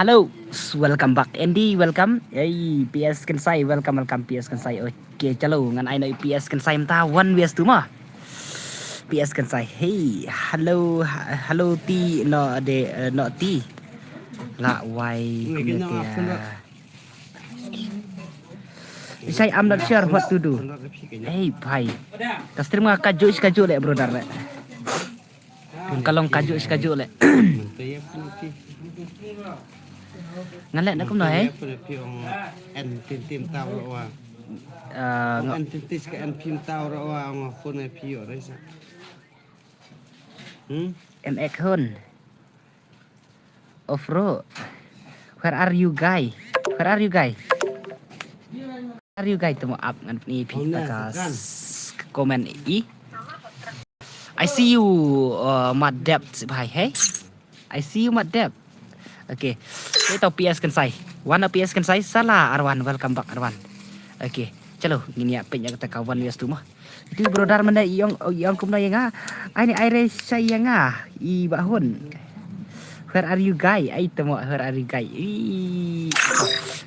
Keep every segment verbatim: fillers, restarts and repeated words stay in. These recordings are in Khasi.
Hello, welcome back. Andy, welcome. Hey, P S Kensai, welcome, welcome, P S Kensai. Okay, chalo, ngan ai noh P S Kensai mynta one vs two mo. P S Kensai. Hey, hello, hello, T, no, de, uh, no, T. La, why, kumne te, uh, Isai, I'm not sure what to do. Hey, bhai. Ka stream nga kajuh shi kajuh le, brother le. Ka long kajuh shi kajuh le. Ngan le na kumno, hey? Ah, nga- M X Hun. Offroad. Where are you guy? Where are you guy? Where are you guy? Temo up ngan ni phi ta ka comment i. I see you, uh, Mat Dep, bhai, hey. I see you, Mat Dep. Okay. Ito P S Kensai. One of P S Kensai. Salah, Arwan. Welcome back, Arwan. Okay. Chalo, ngin ïa peit ïa kata ka one vs two mo. Itu brother, mynta i ong, i ong kumno ïa nga. Ai ni ai re shai ïa nga. I Bah Hun. Where are you guy? Ai temo, where are you guy? I.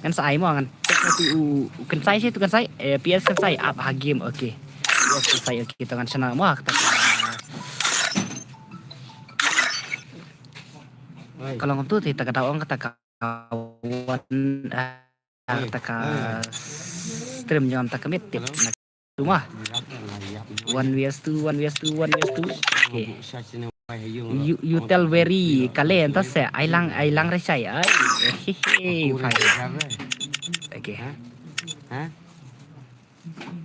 Ngan sa ai mo ngan. Tek tu u, u Kensai shi tu Kensai. Eh, P S Kensai up ha game. Okay. P S Kensai, okay. Tang ngan shana mo kata. Ka long tu ti ta kata ong kata ka one, eh, ta ka stream jong ta ka mit tip. Na tu mo. One vs two, one vs two, one vs two. Okay. You, you tell very kale anta se ai lang, ai lang re shai ai. Eh, he, he, bhai. Okay.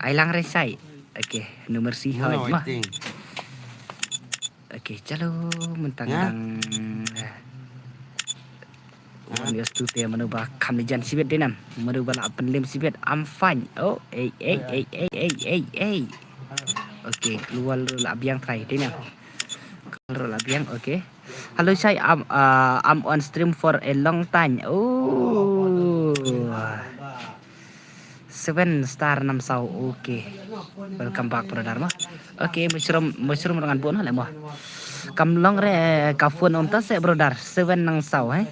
Ai lang re shai. Okay, number si hoi mo. Okay, chalo, mynta nga dang, eh, one vs two te mano ba kham jan shibit dei nam. Mano ba la pynlem shibit, I'm fine. Oh, ei, ei, ei. Okay, keluar la biang trai dei nam. Keluar la biang, okay. Hello, Shai, I'm, uh, I'm on stream for a long time. Oh. Seven star nam saw. Okay. Welcome back, brother mo. Okay, mushroom, mushroom rangan bon le mo. Kam long re ka phone om ta se, brother. Seven nang saw, eh.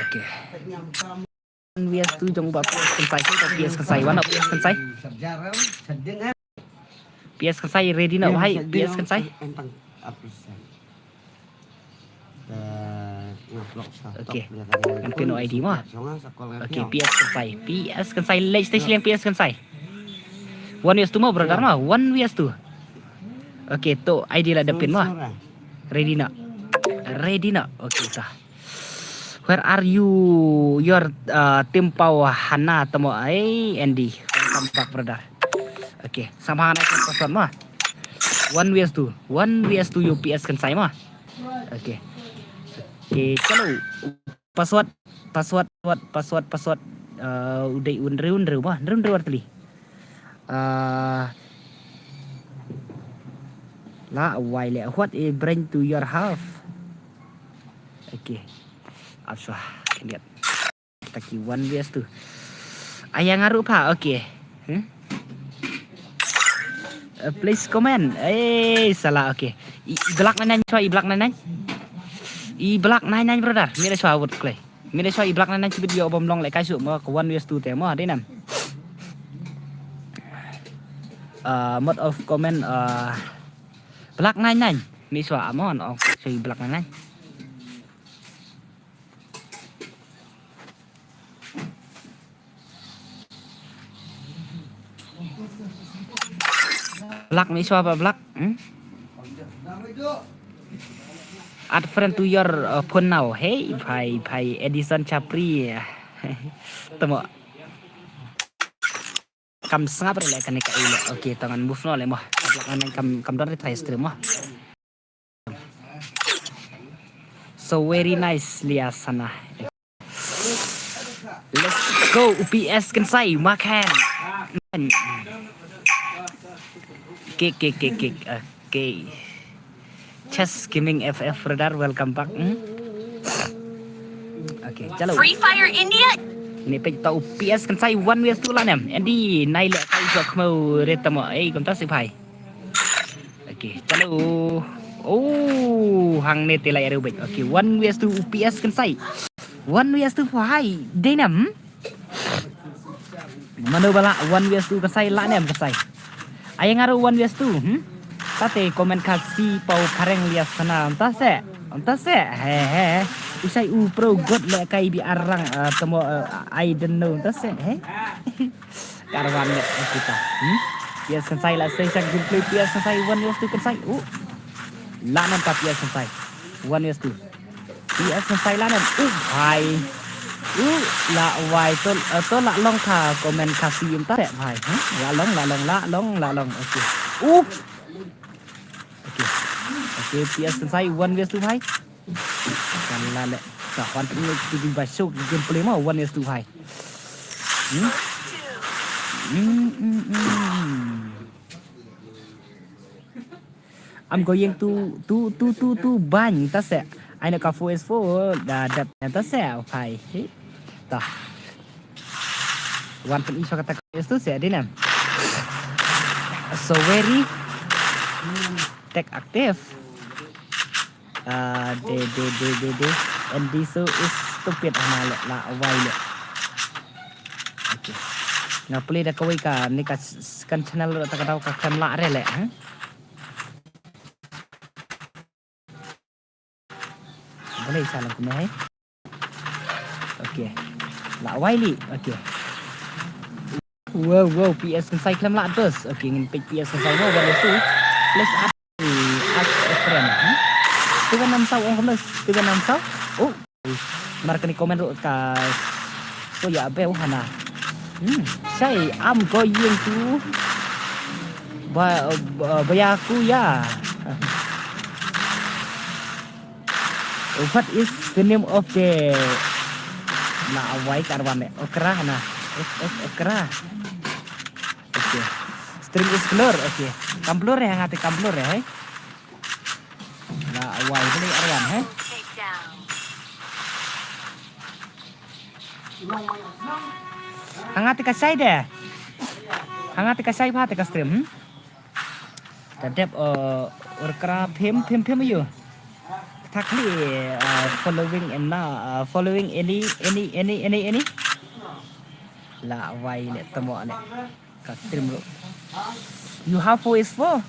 Okay. One vs two jong ba P S Kensai, P S Kensai, one of P S Kensai. P S Kensai ready na, wahai P S Kensai. Okay. Ngan pin I D mo. Okay, P S Kensai. P S Kensai, let's stay sliang P S Kensai. One vs two mo, brother mo. One vs two. Okay, to I D la da pin mo. Ready na. Ready na. Okay, ta. Where are you? Your, uh, team pau hana tamo ai Andy. Welcome back, brother. Okay, sama hana ka password mo. One vs two. One vs two U P S Kensai mo. Okay. Okay, chalo. Password, password, password, password, password. Uh, u dei u hynriew hynriew mo. Hynriew hynriew artylli. Uh, la wai le, what a brain to your half. Okay. Ap shuwa, khyndiat. Taki one vs two. Aya nga ruh pha, okay. Hmm? Uh, please comment. Eh, salah, okay. I, i Black nine nine shuwa, i Black nine nine. I Black nine nine, brother. Mira shuwa wut klei. Mira shuwa i Black nine nine shibit ïoh bym long lehkai shuh mo ka one vs two te mo, dei nam. Uh, mode of comment, uh, Black nine nine. Mira shuwa amon ong shuwa i Black nine nine. Black mi shuwa ba Black. Hmm? Add friend to your, uh, phone now. Hey, bhai, bhai, Edison Chapri. Tamo. Kam sngap re le kane ka ile. Okay, to ngan move noh le mo. Black ngan kam, kam don re try stream mo. So very nice, Liasana. Let's go, U P S Kensai, makan. Kick, kick, kick, kick. Okay. Chess Gaming F F, brother, welcome back. Hmm? Okay, chalo. Free Fire India. Ini page ta U P S Kensai one vs two la nem. Andy, nai le kai jok mau retamo. Eh, kumta si bhai. Okay, chalo. Oh, hangne te la ïa riewbeit. Okay, one V S two P S Kynsai. One V S two bhai. Dei ne em? Mano ba lah one V S two Kynsai, lah ne em Kynsai? Ai nga ruh one V S two, hmm? Tate comment Khasi paw phareng lias sana, ym ta se, ym ta se, he he. U shai u pro god le kai bi arang, uh, temo, uh, I don't know, ym ta se, he. Karwan le kita, hmm? P S Kynsai la sei shak gameplay, P S Kynsai one V S two Kynsai, uh. Lah ne em ta P S Kynsai, one V S two. P S Kynsai lah ne em. Uh, bhai. Uh, la wai to, eh, to la long ka comment Khasi ym ta se bhai. Huh? La long, la long, la long, la long. Okay. Uh. Okay. Okay, P S Kynsai one V S two bhai. Kan la le. Ta hwan tu tu di ba show gameplay mo one V S two bhai. Hmm? Hmm, hmm, hmm. I'm going to, to, to, to, to bang, ta se. Ai na ka four is four, da dep, ta se, okay. Ta. Wan pyn-i sha kata ka four is two se, dei ne em. So very tech active. Ah, de, de, de, de, de. And this so is stupid hana le, la wai le. Okay. Nga plie da kawei ka, ne ka s-, s-, kan channel ruh ta ka daw ka kan la re le, ha? Boleh salam kumne hai. Okay. La wai li. Okay. Wow, wow, P S Kynsai khlem lah dos. Okay, ngin peit P S Kynsai mo, one is two. Please add as a friend. Hmm? Tiga enam saw, oh, plus. Tiga enam saw. Oh. Mar kane comment ruh ka. So ya be hana. Hmm. Shai, I'm going to ba, ba, Byakuya. What is the name of the, la wai karwan ne? Okra na. Ok, ok, okra. Okay. Stream is blur. Okay. Kam blur eh, hangate kam blur eh, hai. La wai beli arwan, hai. Hangate ka shai de. Hangate ka shai bha te ka stream, hmm? Ka dep, uh, Okra phim, phim, phim ayu. Thakli, uh, following and na, uh, following any, any, any, any, any. La wai le temo le. Ka stream ruh. You have four is four.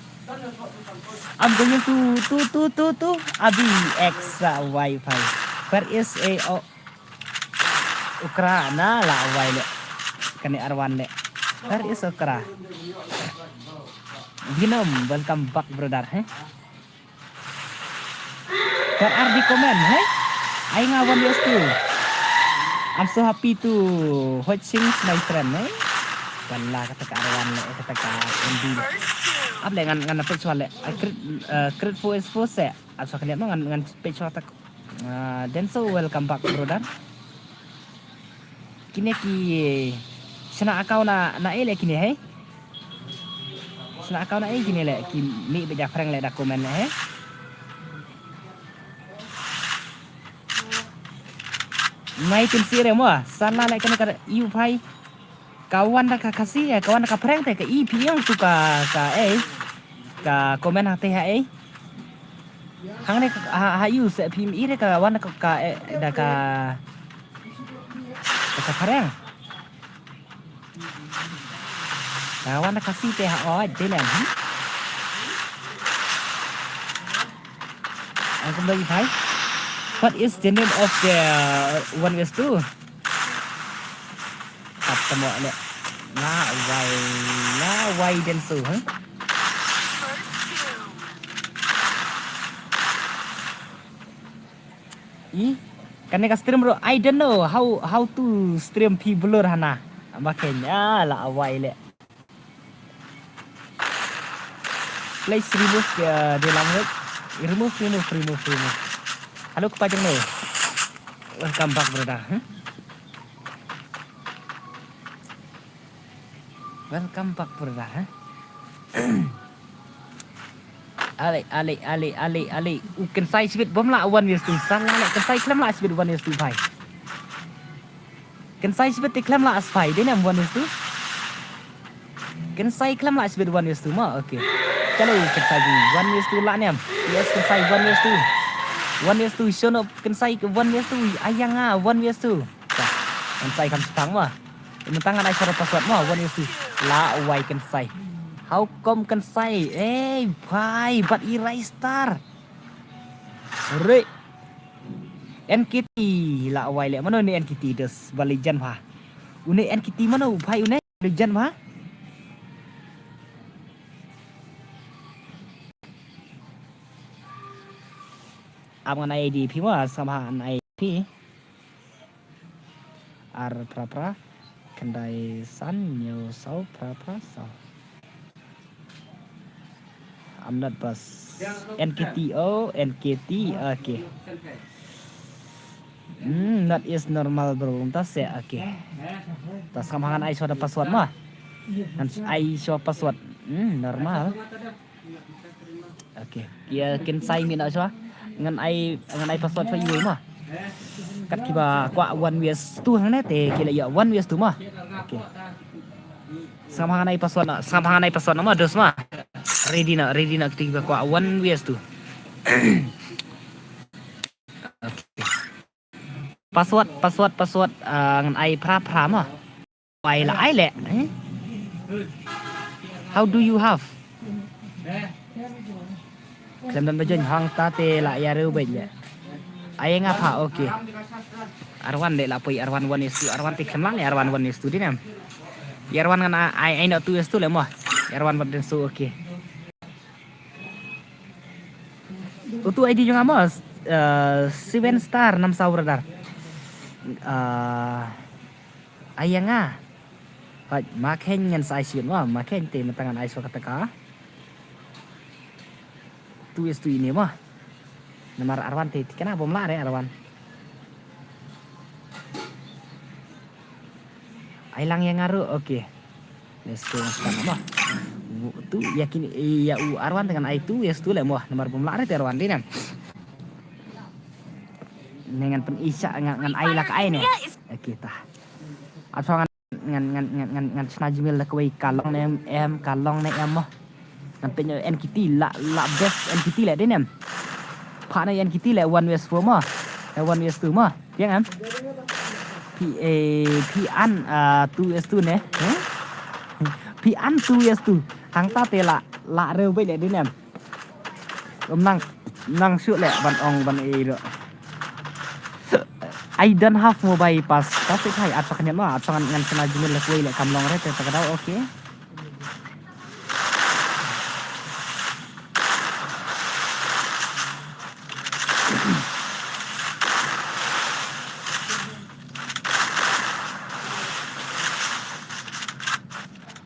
I'm going to, to, to, to, to. Abi X, uh, Wi-Fi. Where is a, oh, Okra na la wai le. Kane arwan le. Where is Okra? Venom, welcome back, brother, eh? Where are the comment, eh? Ai nga one is two. I'm so happy to watching my friend, eh? Wala kata ka arwan le, kata ka endi. Ap le ngan, ngan peit shuwa le. I crit, uh, crit four is four se. Ap sa kaliat mo ngan, ngan peit shuwa tak. Ah, then so welcome back, brother. Kine ki shna account na, na ei le kine, hei? Shna account na ei kine le, ki mih beit ja prank le da comment le, hei? Nai tin sire mo, sana le kane ka yu phai. Ka wan da ka Khasi, eh, ka wan da ka prank te, ka i phi ïong tu ka, ka ei. Ka comment ha te ha ei. Hangne ka, ha, ha yu se phim i re ka wan da ka, ka, eh, da ka, da ka phareng. Ka wan da Khasi te ha oi, dei lem, hmm? Ang kumno i phai? What is the name of the, uh, one is two? Ap tamo le. La wai, la wai den su, huh? I, kane ka stream ruh, I don't know how, how to stream phi blur hana. Ba khen, ah, la wai le. Please remove the, the language. Remove, remove, remove, remove. Hello, kpa jong no. Welcome back, brother. Hmm? Welcome back, brother, huh? Ale, ale, ale, ale, ale. U Kynsai shibit bom lah one is two. Salah le Kynsai khlem lah shibit one is two, bhai. Kynsai shibit te khlem lah as, bhai. Dei ne em one is two? Kynsai khlem lah shibit one is two ma. Okay. Hello, Kynsai, one vs two lah ne em. Yes, Kynsai, one vs two. One vs two, show no, Kynsai, one vs two. Ayang ah, one vs two. Kynsai kam spang ma. Ini tangan ai shara password ma, one vs two. Lah wai Kynsai. How come Kynsai? Eh, bhai, bat i rai star. Re. N K T lah wai le mano ne N K T des balijan bha. Une N K T mano bhai une balijan bha. Am ngan ai D P ma sama ngan ai D P. Ar phra phra khyndai san hynñiew saw phra phra saw. I'm not bus. N K T, oh, N K T, okay. Hmm, that is normal, bro. Ta se, okay. Ta sam hangan ai shwa da password ma. Ngan ai shwa password. Hmm, normal. Okay. Ïa Kynsai mi na shwa. Ngan ai, ngan ai password shwa iwei ma. Kat kiba kwah one vs two hangne te ki la ïa one vs two ma. Okay. Sam hangan ai password na, sam hangan ai password na ma dos ma. Ready na, ready na kita kiba kwah one vs two. Okay. Password, password, password, ah, ngan ai phra phra ma. Ai la ai le. Eh? How do you have? Khlem don ba join hangta te la ïa reu beit le. Ai nga pha, okay. Arwan de la poi, Arwan one is two, Arwan te khlem la ne, Arwan one is two di nem. Ïa Arwan ngan ai, ai no two is two le mo. Ïa Arwan one is two, okay. Utu I D jong nga mo, eh, seven star nam saw brother. Eh, ai ïa nga. Hoi, ma khein ngan sa ai sien mo, ma khein te mynta ngan ai so kata ka. Two is two ine mo. Namar Arwan te tikna bom la re Arwan. Ai lang ïa nga ruh, okay. Let's go, start mo. Tu yakin ïa u Arwan dengan ai tu, yes tu le mo. Namar bom la re te Arwan di nem. Ngan pyn isha ngan, ngan ai la ka ai ne. Okay ta. At ngan, ngan, ngan, ngan, ngan, ngan shna jmil la kawei ka long ne em, em, ka long ne em mo. Ngan pyn N K T la, la best N K T le di nem. Pha na N K T le one vs four mo. Eh, one vs two mo. Piang em? Phi, eh, phi an, ah, two vs two ne? Eh? Phi an two vs two. Hangta te la, la reu beit le di nem. Um nang, nang shu le ban ong ban ei ro. I don't have mobile pass. Kasi kai at sa kanyat ma, at sa ngan, ngan kena jingil le kuai le kam long re te ta ka daw, okay.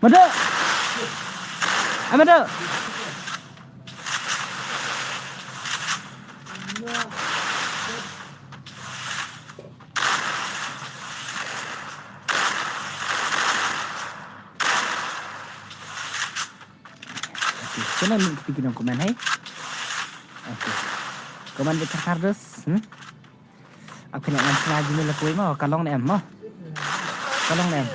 Madu. Ai madu. Okay, kena ni kita kena komen hai. Okay. Komen di kardus, hmm? Ap kena ngan sna jimil la kuai mo, ka long ne em mo. Ka long ne em.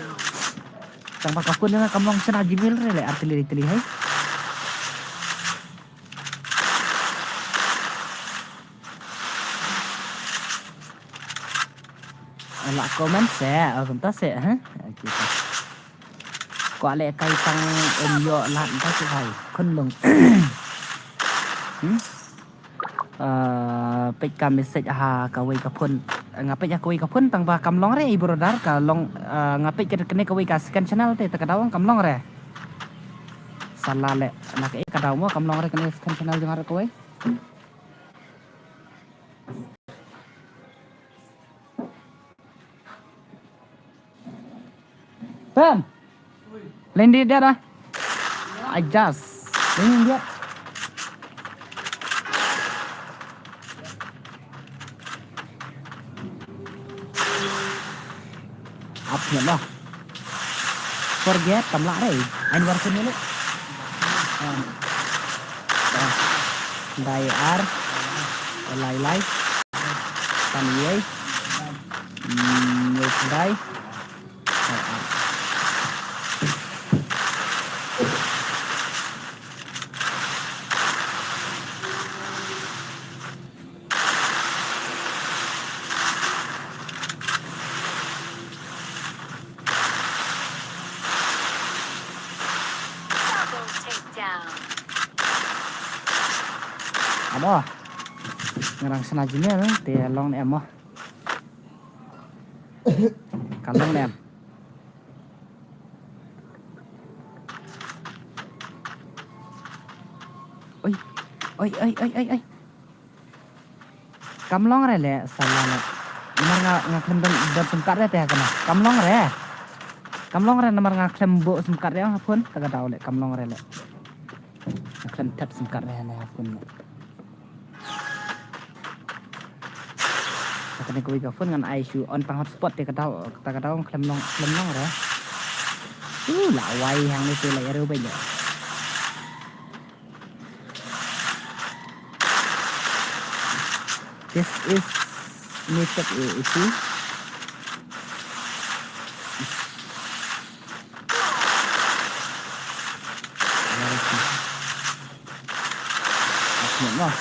Tang ba ka phone na kam long sna jimil re le artillery tili hai. La comment se, oh, kumta se, ha? Okay. Kwah leh kai tang em ïoh lad ba shu hai. Khun long. Hmm? Ah, peit ka message ha kawei ka phone. Nga peit ha kawei ka phone tang ba kam long re i brother ka long, ah, nga peit ka kane kawei ka second channel te ta ka daw kam long re. Salah leh na ka e ka daw mo kam long re kane second channel jong nga re kawei. Pam. Lendi dia dah. Ajas. Lendi dia. Ap nya lah. Forget kam lah re. Ain war kun ni. Dai ar. Lai lai. Kan yei. Hmm, yei dai. Amo. Ngarang sana jine, te long ne amo. Ka long ne. Oi. Oi, oi, oi, oi, oi. Kam long re le, sala le. Namar nga, nga khlem don, don sim card re te ha kane. Kam long re. Kam long re namar nga khlem buh sim card re ha phone, ta ka daw le, kam long re le. Nga khlem tap sim card re ha phone le. Ta kane kawei ka phone ngan ai shu on tang hotspot te ka daw, ta ka daw khlem long, khlem long re. Uh, la wai hangne te la ïa riew beit le. This is network issue. Wait, wait. Wait, wait.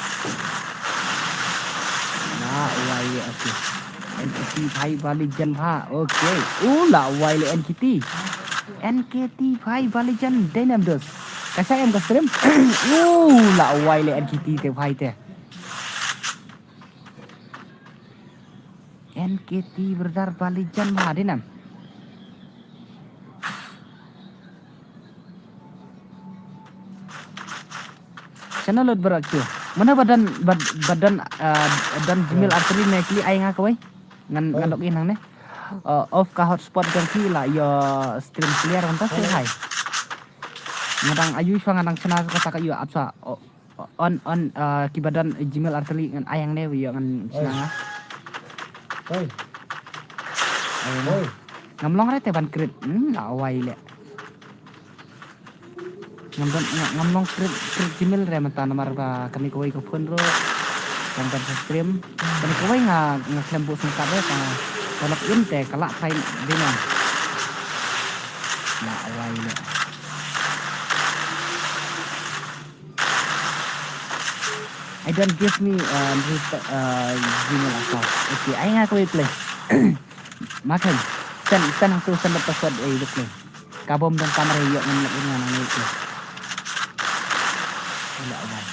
Na wai, okay. N K T phai ba lijan pha. Okay. U la wai le N K T. N K T phai ba lijan dei nem dos. Ka sa em ka stream. U la wai le N K T te phai te. N K T brother ba lijan pha dei nem. Channel lut berak tu. Mana badan bad-, badan, ah, dan Gmail arteri ne kli ai nga kawai. Ngan, ngan log in hangne. Ah, off ka hotspot jong ki la ïoh stream clear mynta se hai. Ngadang ayu shwa ngadang chana kata ka ïoh apsa. Oh, on, on, ah, ki badan Gmail arteri ngan ai hangne ïoh ngan chana nga. Oi. Ai nga. Oi. Ngam long re te ban create. Hmm, la wai le. Ngam don, nga-, ngam long create, create Gmail re mynta namar ba kane kawei ka phone ruh. Ngam don sa stream. Kane kawei nga, nga khlem buh sim card re ka, ka log in te ka lah phai dei ne. La wai le. I don't give me, uh, this, uh, Gmail account. Okay, ai nga kawei play. Makan. Send, send to send the password ai play. Ka bom don kamera ïoh ngam leh ngan nang ïoh. Ila awal.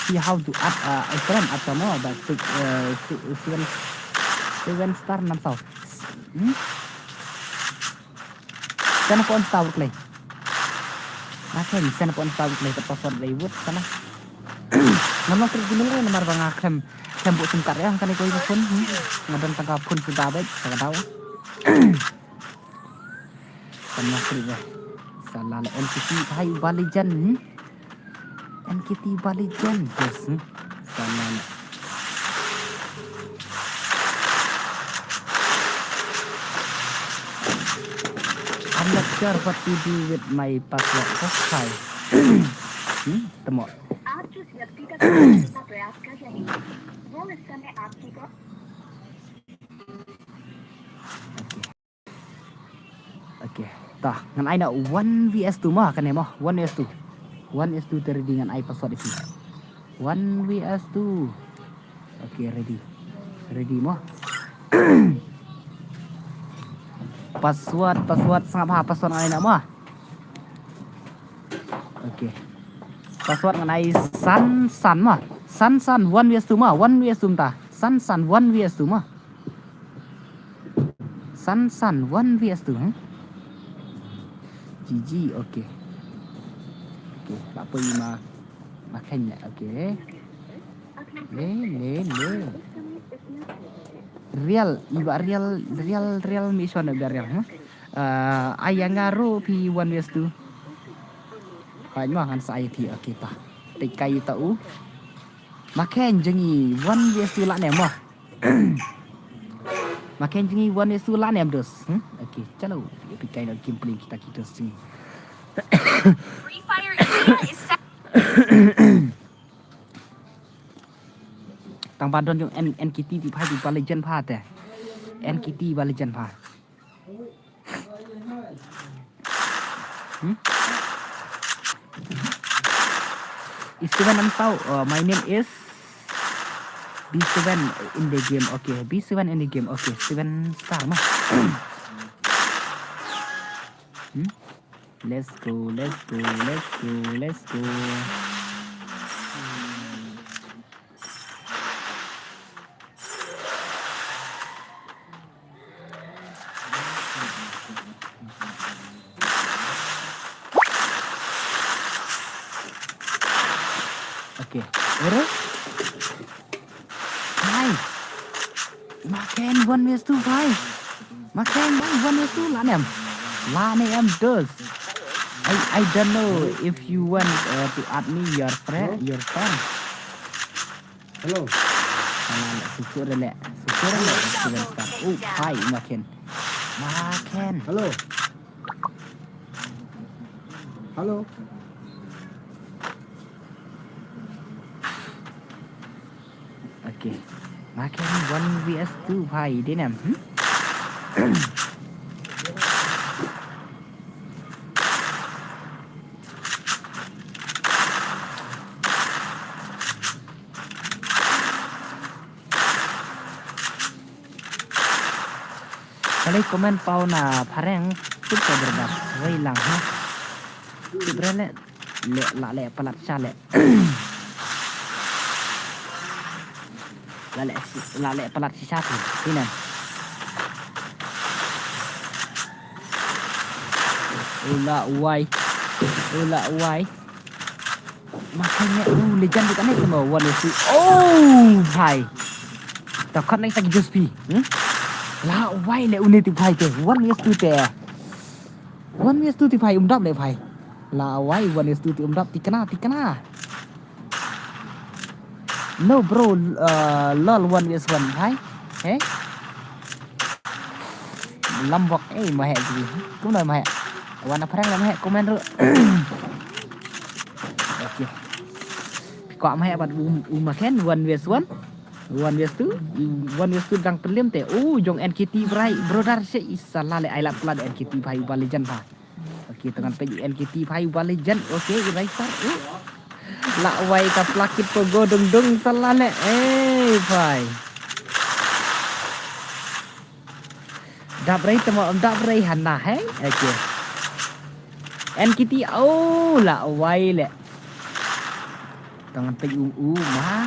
See how to add, uh, a friend atau no, but stick, uh, se-, seven, seven star enam saw. Hmm? Sana pon star klei. Makan, sana pon star klei, ka password dei wut sana. Namar ka guna namar ba nga khlem, khlem buh sim card ïa kane kawei ka phone. Hmm. Nga don tang ka phone suda beit, ka daw. Kan ma kri ba. Sala le N K T phai ba lijan. N K T ba lijan. Yes. Sala le. I'm not sure what to do with my password. That's why. Hmm? Temo. आप जिस व्यक्ति तक पहुंचने का प्रयास कर रहे हैं, वो इस समय आपकी कॉल Okay. Okay. Tah, ngan ai na one V S two ma, kane ma, one V S two. One V S two te ready ngan ai password ïa phi. One V S two. Okay, ready. Ready ma. Password, password sngap ha, password ngan ai na ma. Okay. Password ngan ai san san ma. San san one V S two ma, one V S two mynta. San san one V S two ma. San san one V S two, hmm? G G, okay. Okay, la poi ma, ma khanya, okay. Le, le, le. Real, iba real, real, real mi shon iba real, hmm? Uh, ai nga ru phi one V S two. Hai ma ngan sa ai phi, okay ta. Tik kai ta u. Ma khen jong ngi one V S two lah ne ma. Ma khen jong ngi one V S two lah ne am dos. Hmm? Okay, chalo. Phi kai na gameplay kita kita sini. Free Fire India is set. Tang ba don jong N-, N K T ti pha ti ba legend pha te. N K T ba legend pha. Hmm? Is Steven Amsau. Uh, my name is B seven in the game. Okay, B seven in the game. Okay, Steven Star mah. Hmm? Let's go, let's go, let's go, let's go. Okay. Ore? Bhai. Makan one versus two, bhai. Makan one versus two lah nem. Lah nem dos. I I don't know if you want uh, to add me your friend, your friend. Hello. Alah, syukur le. Syukur le. Syukur le. Oh, bhai, makan. Makan. Hello. Hello. Okay. Makan one versus two, bhai, dei nem. Hmm? Kali comment pau na phareng, tip ka berbat, wei lang ha. Tip re le, le, la le palat sha le. La le, la le palat shisha tu, sini. Ula wai, ula wai. Makanya, oh, legend tu kan ni semua one versus two. Oh, bhai. Takut naik tak just pi. Hmm? La wai le une tu bhai te. One versus two te. One versus two tu bhai umdap le bhai. La wai one versus two tu umdap tikna tikna. No bro, uh, lol one versus one bhai. Hey. Lambok eh mahek ji. Kumno mahek. Wan aphrang la mahek comment ru. Okay. Kwah mahek bad u, u Maken one versus one. One versus two. One versus two dang pynlem te. Oh, jong N K T brai brother se isa la le ai lap pla N K T bhai ba legend bha. Okay, tang ngan peit N K T bhai ba legend. Okay, i rai star. Uh. La wai ka plakit ko go dung dung sala le. Eh, bhai. Dap rei tama dap rei hana, hey? Okay. N K T, oh, la wai le. Tang ngan peit u, u, ma.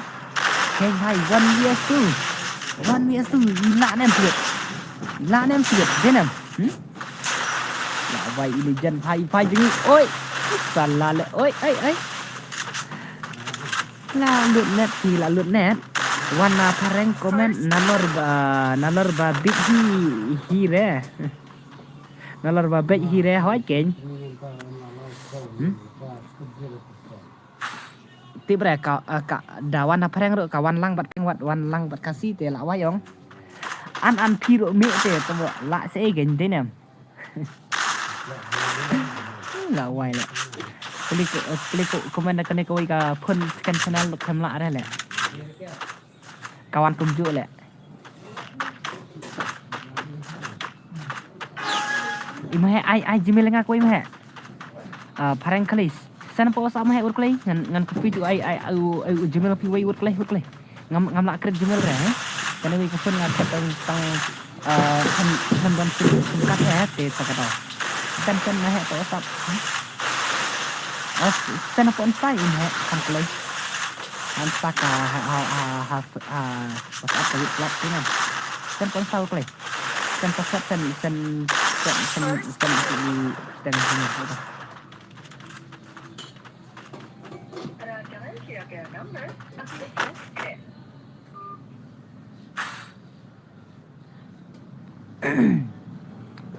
Hey, bhai, one versus two. One versus two. Ila nem siat. Ila nem siat. Denem. Hmm? La wai ini jan bhai, bhai jengi. Oi. Sala le. Oi, oi, oi. La lut net, ki la lut net. Wan na phareng comment nalor ba, nalor ba bit hi, hi re. Nalor ba bit hi re, hoi keng. Hmm? Tip re ka, eh, ka da wan na phareng ru ka wan lang bad keng wat wan lang bad Khasi te la wai ong. An an phi ru mi te to la se gen de nem. La wai le. Klik, eh, klik comment da kane kawai ka phone second channel khem la re le. Ka wan kumjuh le. Ima he ai, ai Gmail nga ko ima he. Ah, phareng khalis. Sen pa WhatsApp ma he ur klei ngan, ngan copy tu ai, ai, ai, u, ai, u Gmail pi wai ur klei, ur klei. Ngam, ngam la create Gmail re, eh? Kane wei ka phone nga create tang, tang, ah, han, han ban sim, sim card he, te ta ka ta. Sen, sen ma he pa WhatsApp. Hmm? Ah, sen pa Insta in he, han klei. Han ta ka ha, ha, ha, ha, ha, WhatsApp ka wit plat tu na. Sen pa Insta ur klei. Sen pa WhatsApp, sen, sen, sen, sen, sen, sen, sen, sen, sen.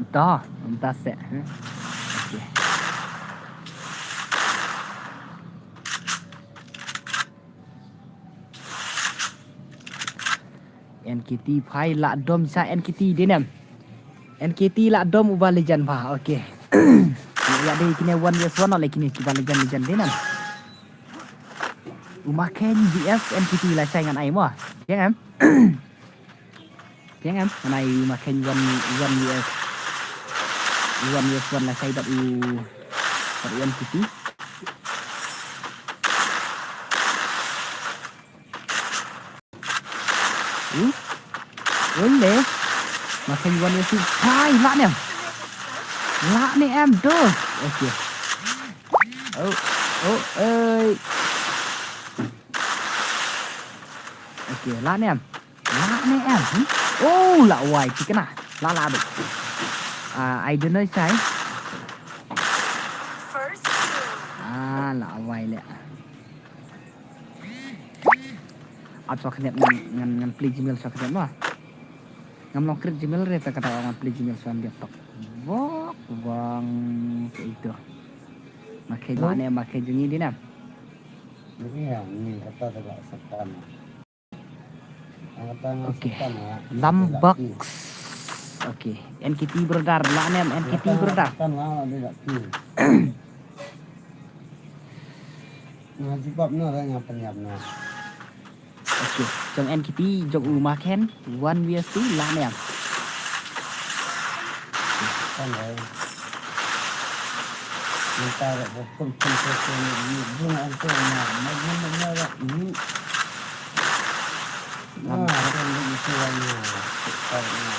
Dah, dah set, eh. Okay. N K T phai la dom sa N K T dinem. N K T la dom uba legend ba. Okay. Ya dei kine one versus one le kine kiba legend legend dinem. Uma Ken V S N K T la shai ngan ai mo. Piang em? Piang em? Ngan ai Uma Ken one, one versus one versus one la shai bad u, bad u N K T. Hmm? Oi le. Makan wan ya si. Hai, la nem. Lah ne em, dos. Okay. Oh, oh, ei. Okay, lah ne em. Lah ne em. Hmm? Oh, lah wai, tikna. Lah, lah, bek. Ah, I don't know, sai. Ah, lah wai le. Ap sha khyndiat ngan, ngan, ngan plie Gmail sha khyndiat mo. Ngam long create Gmail re, ta kata ngan plie Gmail sha khyndiat tok. Wok wang ke itu. Makai lah ne, makai jong ngi dei ne. Ni ya, ni kata da lah satan. Kata na satan ya. Lambaks. Okay. N K T brother, lah ne N K T brother. Satan lah, dia tak tu. Nga jubab noh, nga pynïap noh. Okay, jong N K T, jong u Maken, one versus two, lah ne em. Kan rai. Minta rak berpun pun pun pun ni, ni, ni, ni, ni, ni, ni, ni, ni, ni. Lam. Ah, kan ni, itu lah ni. Sekarang ni.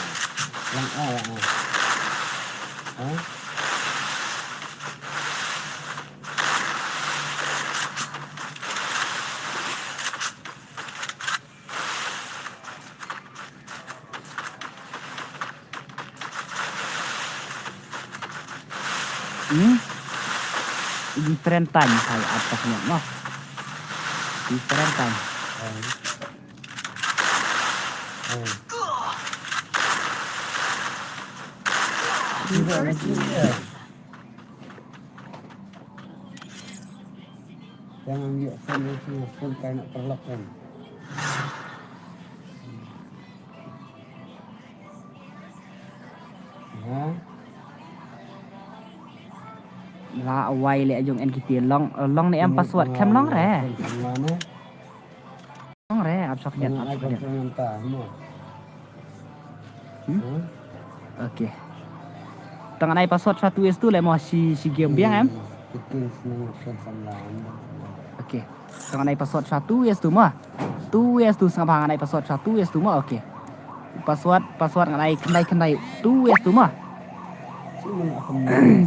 Lang ah, lang ah. Ha? Hmm? Different time, hai, apa punya, noh? Different time. Tidak lagi ya. Jangan dia phone dia phone phone kai nak perlok kan. Ha? La wai le jong N K T long long ne em password kem long re. Long re ap sok jet ap sok jet. Hmm? Okay. Tang ngan ai password sha two S two le mo shi shi game biang em. Okay. Tang ngan ai password sha two S two mo. Two S two sngap ha ngan ai password sha two S two mo. Okay. Password password ngan ai khyndai khyndai two S two mo.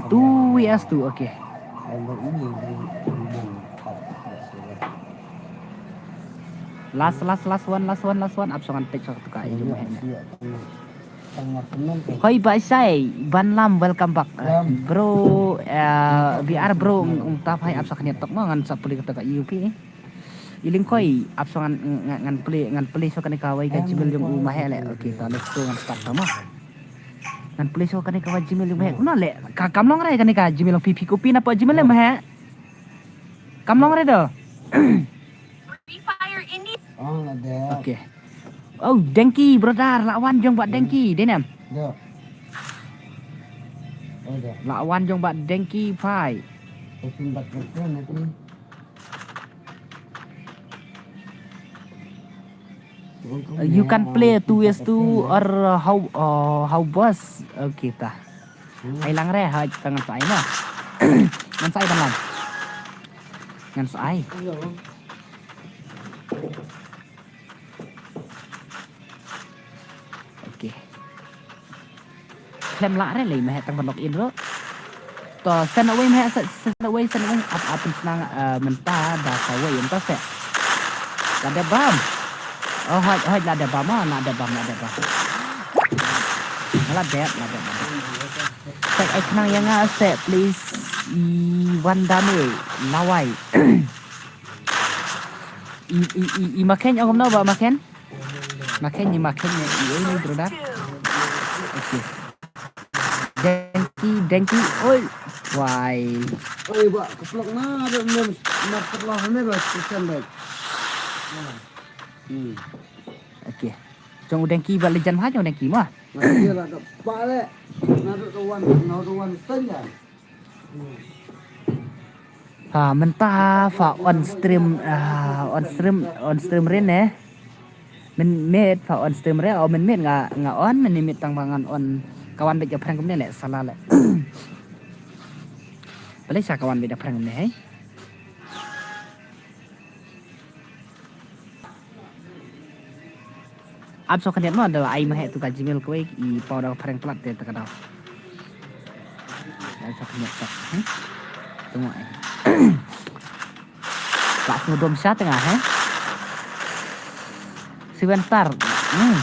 Two S two okay. Last last last one last one last one ap sok ngan tek sok tu ka i jong. Hoi ba shai ban lam welcome back. Bro, B R bro ung tap hai ap sok khniat tok mo ngan sa puli ka tok ka U P. I lyngkoi ap sha ngan ngan plie ngan plie sha kane ka wai ka Gmail jong u Mahek le. Okay ta let's go ngan start ta mo. Ngan plie sha kane ka wai Gmail jong u Mahek. Kumno le ka kam long re kane ka Gmail long phi phi copy na pa Gmail le Mahek. Kam long re do. Okay. Oh Dengki brother la wan jong ba Dengki dei nem. La wan jong ba Dengki phai. You can play two S two or uh, how uh, how boss. Okay ta. Ai lang re ha ta ngan sa ai na. Ngan sa ai ban lang. Ngan sa ai. Okay. Khlem lah re lei Mahek tang ban log in ruh. To send away Mahek send away send away ap ap pynsnang mynta da sa wei mynta se. La dep bam. Oh hoi hoi la dep bam ah la dep bam la dep bam. La dep la dep. Sek ai khnang ïa nga se please i wan dame lawai. I i i i Maken ong kumno ba Maken. Maken ni Maken ni i oi ni brother. Okay. Dengki Dengki oi. Wai. Oi ba keplok na ada mem mar keplok ni ba station baik. Hmm. Okay. Jong u Dengki ba lejan ha jong Dengki ma. Nah, dia lah dok balik. Nah, dok wan, nah, dok wan stand ya. Ha mynta fa on stream on stream on stream rin eh. Min miet fa on stream re o min miet nga nga on min miet tang ba ngan on. Kawan bit ka prank kumne le sala le. Bale sa kawan bit ka prank kumne hai. Ap so khyndiat mo da ai Mahek tu ka Gmail kawei i pau da prank plat te ta ka dau. Ai, sa khyndiat tok. Hmm? Tengok, eh. Ka sngewdom sha tengah, eh. Seven star. Hmm.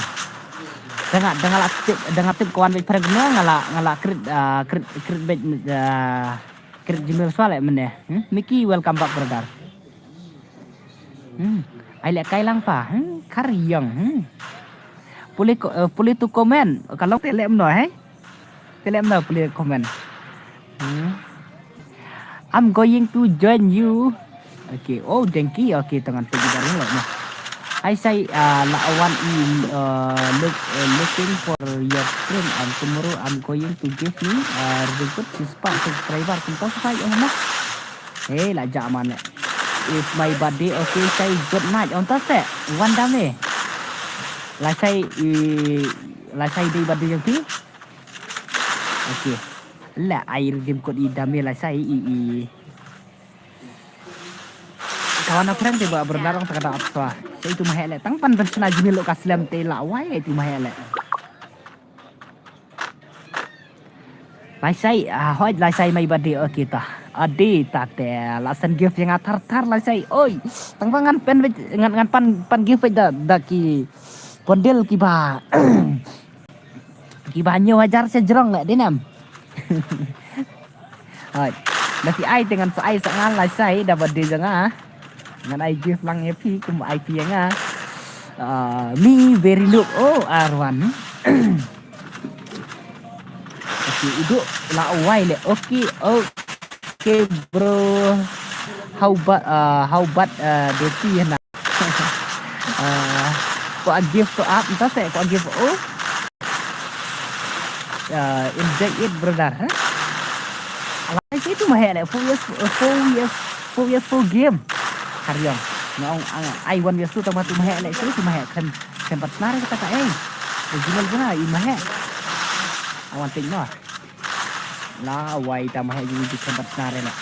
Da nga, da nga la tip, da nga tip ka wan bad prank nga la, nga la crit, ah, crit, crit bad, ah, crit Gmail shuwa leh mynne. Hmm? Mickey, welcome back, brother. Hmm. Ai leh kai lang pa. Hmm. Kar yong. Hmm. Pule ko, eh, pule tu comment. Ka long te leh mno, eh. Te leh mno pule comment. Hmm. I'm going to join you. Okay. Oh, thank you. Okay, tangan tu juga ring leh mno. I say, uh, la wan in, uh, look, uh, looking for your stream. And tomorrow I'm going to give me, uh, request six pack subscriber. Kumta sa kai, oh, mah. Hey, la ja man leh. It's my birthday, okay, say good night. Ong ta se, wan da me. La say, i, la say day birthday jong phi. Okay. La ai redeem code i da me la say i, i. Kawan apa te ba bernarong tak ada apa. Say tu mahek leh tang pan pen sena jimil lo ka slem te la wai tu mahek leh. Lai sai, ah, hoi lai sai mai ba de, okay ta. Ade ta te, la send gift ïa nga thar thar lai sai. Oi, tang ba ngan pen wei, ngan, ngan pan, pan gift wei da, da ki bondel ki ba, ki ba hynñiew hajar sha jrong leh, dei ne em. Hoi, da ki ai te ngan sa ai sa ngan lai sai, da ba de jong nga. Ngan ai gift lang ïa phi, kum ai phi ïa nga. Ah, me very look. Oh, Arwan. Okay, u duk la wai leh. Okay, okay, bro. How about, uh, how about, uh, Doti na? Uh, ko a gift ko ap, entah seh, ko a gift, oh. Uh, inject it, brother, huh? Alai seh tu mahek leh, four years, uh, four years, four years, four game. Hariong. Nga ong, ang, ai one years tu tang ba tu mahek leh, seh tu mahek khlem, khlem pat snar kata ka, eh. Original ba i mahek. Awan tik noh. La wai ta mahek ju ju khlem pat snar leh.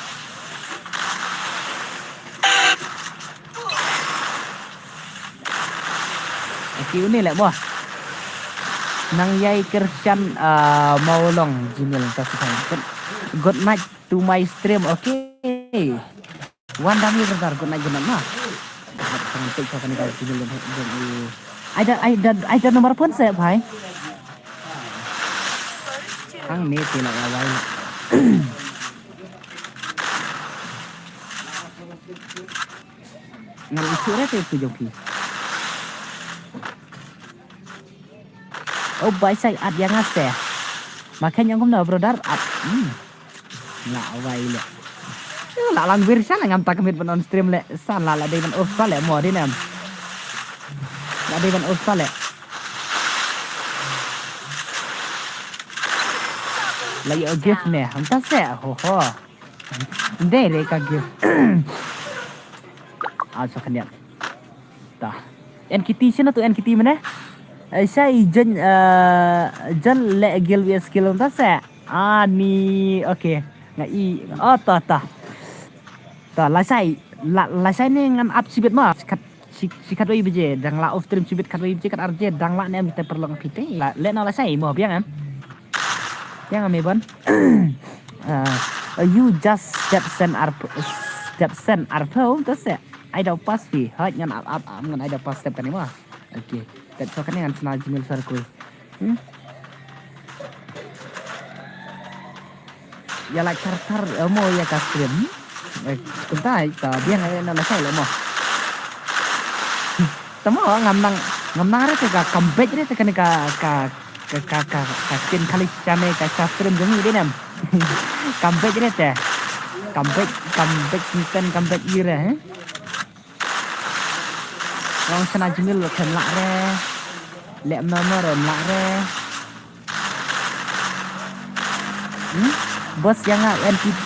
Okay, uni leh mo. Nang ïai kyrshan, ah, Mawlong Gmail ta sdang. Good, good night to my stream. Okay. Wan da mi brother, good night, good night ma. Tang tik sa kane ka Gmail. Ai da, ai da, ai da number phone seh bhai. Ang ne te la ya wai. Ngan issue re te tu jong phi. Oh, bai sai at ïa nga seh. Ma khein ïa kumno, brother? At. Hmm. Nga wai leh. Ïa, la lang wir sha la ngam ta commit ban on stream leh. San la la dei ban off leh mo dei ne em. La dei ban off leh. La ïa gift ne. Hangta seh. Ho ho. Dei re ka gift. Ah, sa khyndiat. Ta. N K T sino tu N K T mane? Eh, sa i jen, eh, jen leh gil wi skill ta seh. Ani, okay. Nga i, oh, ta, ta. Ta, la sai, la, la sai ne ngan ap shibit ma. Shi khat, shi, shi khatwei baje, dang la off stream shibit khatwei baje, khat ar baje, dang la ne em te paralok phi te. La, leh noh la sai mo, biang em. Biang em, Bon. Uh, you just step send ar, step send ar pho, ta seh. Ai da pass phi. Hoi ngan ap, ap, ap, ngan ai da pass step kane ma. Okay. Tet so kane ngan sna Gmail sar kui. Hmm? Ïa la thar thar, eh, mo ïa ka stream. Eh, kumta, ta biang, eh, na la sai leh mo. Tamo ngam nang, ngam nang re te ka comeback re te kane ka, ka, ka, ka, ka, ka kin khali chane ka sa stream jong i dei ne em. Comeback re te. Comeback, comeback, pen comeback i re, eh. Long sna Gmail lo khlem lah re. Leh mno mno ruh ym lah re. Hmm? Boss ïa nga N P T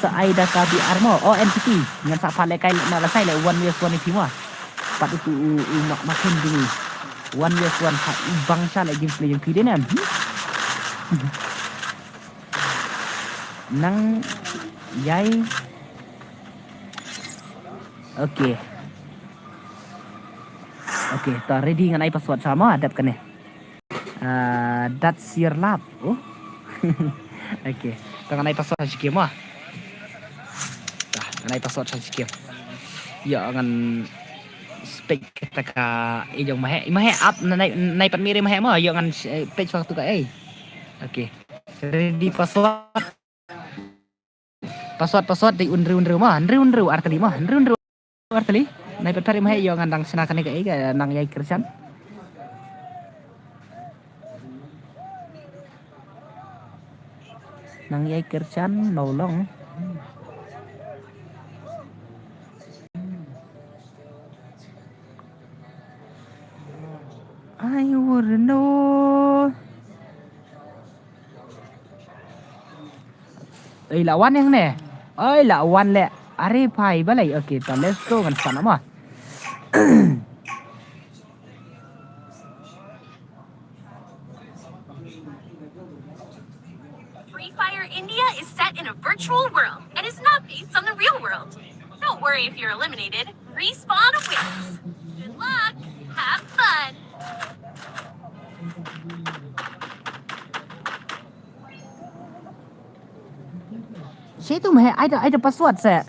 sa ai da ka B R mo. Oh, N P T. Ngan sa pha leh kai leh na la sai leh one vs one ïa phi mo. Pat utu u, u mak makin ding. One vs one ha u bang sha leh gameplay jong phi dei ne em. Hmm? Nang ïai. Okay. Okay, ta ready ngan ai password sama dep kane. Ah, that's your love. Oh. Okay. Ngan ai password sha ki game mo. Ngan ai password sha ki game. Ïa ngan spek kata ka i jong Maheh. I Maheh ap na nai nai pat miri Maheh mo. Ïa ngan pek shuwa tu ka ei. Okay. Ready password. Password password dei un hynriew hynriew mo. Hynriew hynriew ar tylli mo. Hynriew hynriew ar tylli. Nai pat pari Maheh ïa ngan dang shna kane ka ei ka nang ïai kyrshan. Nang ïai kyrshan no long. I would know. Ei la wan ïa ne. Ei la wan le. Are phai balei. Okay, to let's go ngan span ama. Free Fire India is set in a virtual world and is not based on the real world. Don't worry if you're eliminated. Respawn awaits. Good luck. Have fun. Shi tu meh, ai da, ai da password se.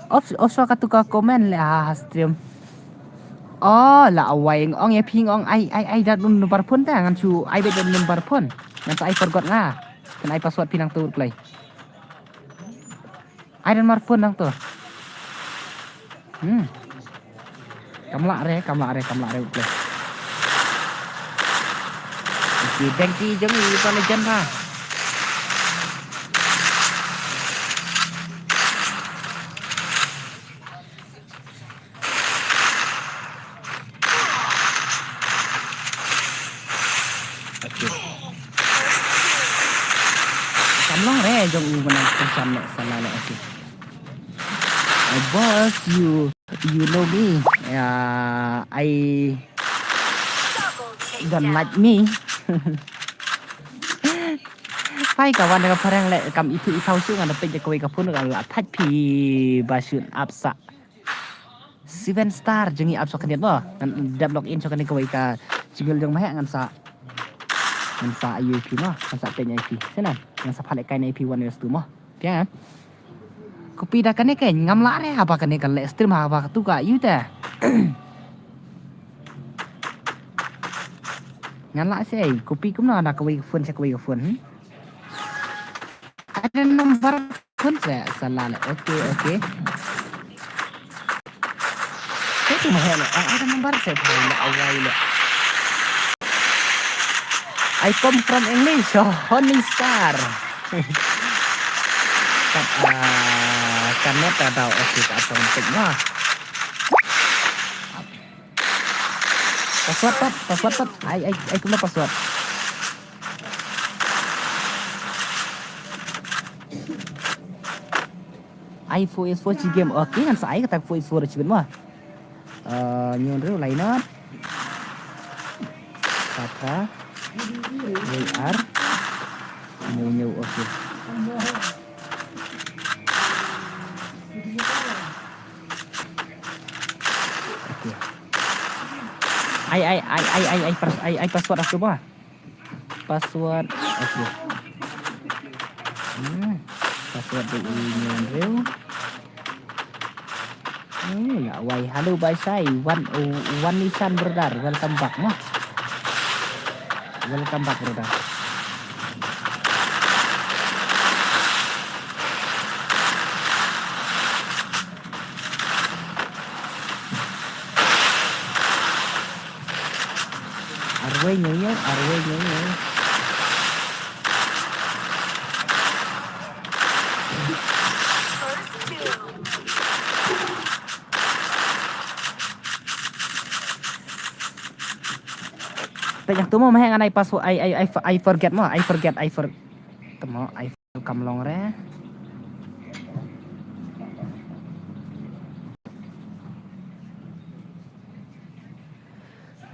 Off, off shuwa katu ka comment le ha, ha stream. Oh, la awai ong ïa phi ong ai, ai, ai da number phone ta ngan shu ai da number phone. Ngan sa ai forgot nga. Kan ai password phi nang tu klai. Ai da number phone nang tu. Hmm. Kam lah re, kam lah re, kam lah re u play. Okay, thank you jong i pa legend ha. Okay. Kam long re jong u menang kesan le salah le, okay. Uh, boss, you you know me. Uh, I don't like me. Hai ka wan ka phareng le kam itu itau shu ngan pek je kawei ka phone ka la thach phi ba shun ap sa. Seven star jong i ap sha khyndiat mo. Ngan dep log in sha kane kawei ka Gmail jong Maheh ngan sa. Ngan sa ïa phi mo. Ngan sa pek ïa phi. Senen. Ngan sa phah lehkai ïa phi one versus two mo. Phi ïa. Copy da kane ka ngam lah re haba kane ka leh stream haba tu ka ïa te. Ngan lah sei copy kumno na kawei ka phone sha kawei ka phone. Hmm? Ada number phone sa salah le. Okay, okay. Itu Maheh le. Ah, ada number sa phone le awai le. I come from English, oh, Honey Star. Kat, ah, kan net ada, okay, kat automatic lah. Password pat, password pat. Ai, ai, ai kumno password. Ai four is four chi game. Okay, ngan sa ai kata four is four chi game mo. Uh, nyon ru lainat. Kata. J R. Nyo nyo, okay. Okay. Ai ai ai ai ai ai pas- ai ai password aku ba. Password. Okay. Hmm. Password di email tu. Hmm, ya wai. Hello bye sai. One oh, one Nissan brother. Welcome back mo. Welcome back brother. Arwei nyo nyo, arwei nyo nyo. Peit ïa tu mo, mah ngan ai password, I, I, I, I forget mo, I forget, I for-, tu mo, I for-, kam long re.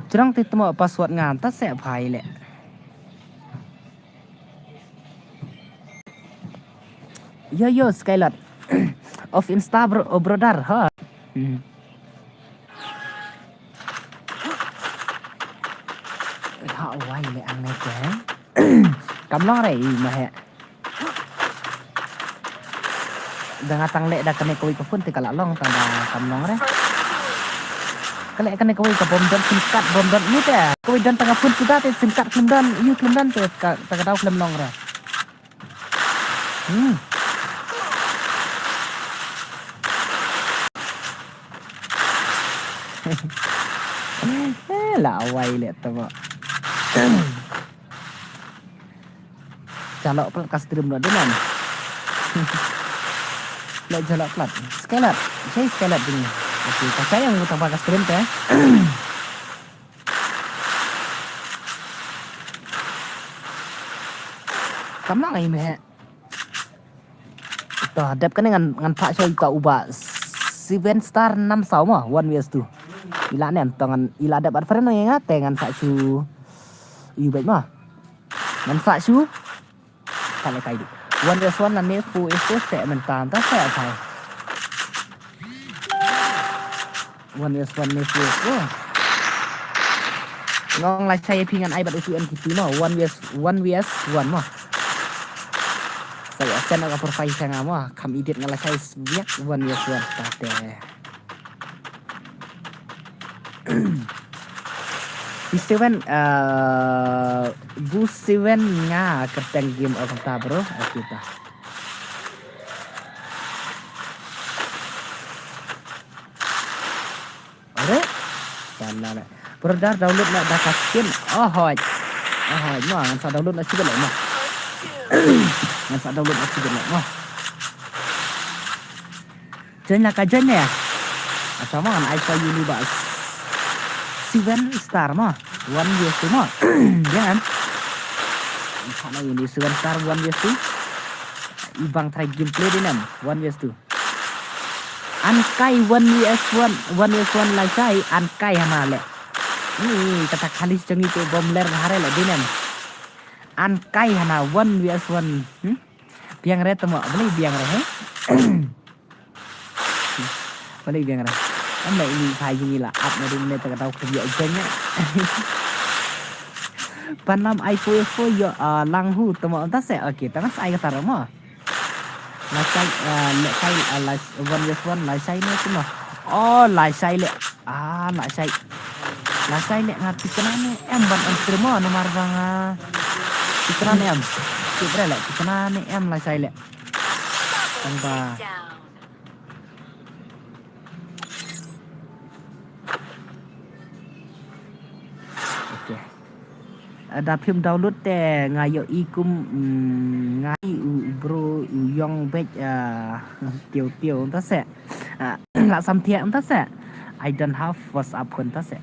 Jrong te tu mo password ngam ta seh phai le. Yo, yo, Skylot. Off Insta, bro, oh, brother, ha. Hmm. Ha, wai le ang ne ke, ha? Kam long re, i ma he. Da nga tang leh da kane kawei ka phone te ka la long, tang da kam long re. Ka leh kane kawei ka bym don sim card, bym don ïu te. Kawei don tang ka phone suda te sim card khlem don, ïu khlem don te ka, ta ka daw khlem long re. Hmm. Eh, la wai leh tama. Jalok plat ka stream no dinan. Leh jalok plat. Skylat. Jai skylat ding. Okey, ka jai yang utang ka stream te. Kam lang ai me. To dep kane ngan, ngan phah sha ita uba seven star nam saw mo, one vs two. Ila nem to ngan ila dep at friend no nga te ngan sa shu. Yu bet mo. Ngan sa shu. Pale kai di. One vs one lane four vs four se mentan ta se atai. One vs one ne four vs four. Ngong la chai phi ngan ai bat utu en kiti mo. One vs one vs one mo. Sai asen ka profile sanga mo. Kam edit nga la chai biak one vs one ta te. Di seven, eh, bu seven nga kerteng game of ta bro. Okey ta. Are? Salah lah. Brother download na da ka skin. Oh hoj. Oh hoj. Ma ngan sa download na sibel ma. Ngan sa download na sibel ma. Join la ka join ya. Asa ma ngan ai sa uni ba. Seven star ma. One vs two ma. Jangan. Sa na uni seven star one vs two. Ibang try gameplay din em. One vs two. An kai one vs one, one vs one la sai an kai hana le. Ni kata kali jongi ke bom ler hare le din em. An kai hana one vs one. Hmm? Biang re tamo, beli biang re he. Beli biang re. Am le ini phai jing ila ap na ding ne ta ka tau khum yo jeng ya. Panam ai four four yo, ah, lang hu tamo ta se. Okey, tanga sai kata ramo. Lashai, ah, leh kai, ah, lash-, one vs one, lashai ne sino. Oh, lashai leh. Ah, lashai. Lashai leh nga tikna ne em ban enter mo, namar ba nga tikna ne em. Tikna leh, tikna ne em lashai leh. Tang ba. Okey. Ah, da phim download te nga ïohi kum, mm, nga i u, u bro u yong bek, ah, tiw tiw ynta se. Ah, la sam thiah ynta se. I don't have WhatsApp phone ynta se.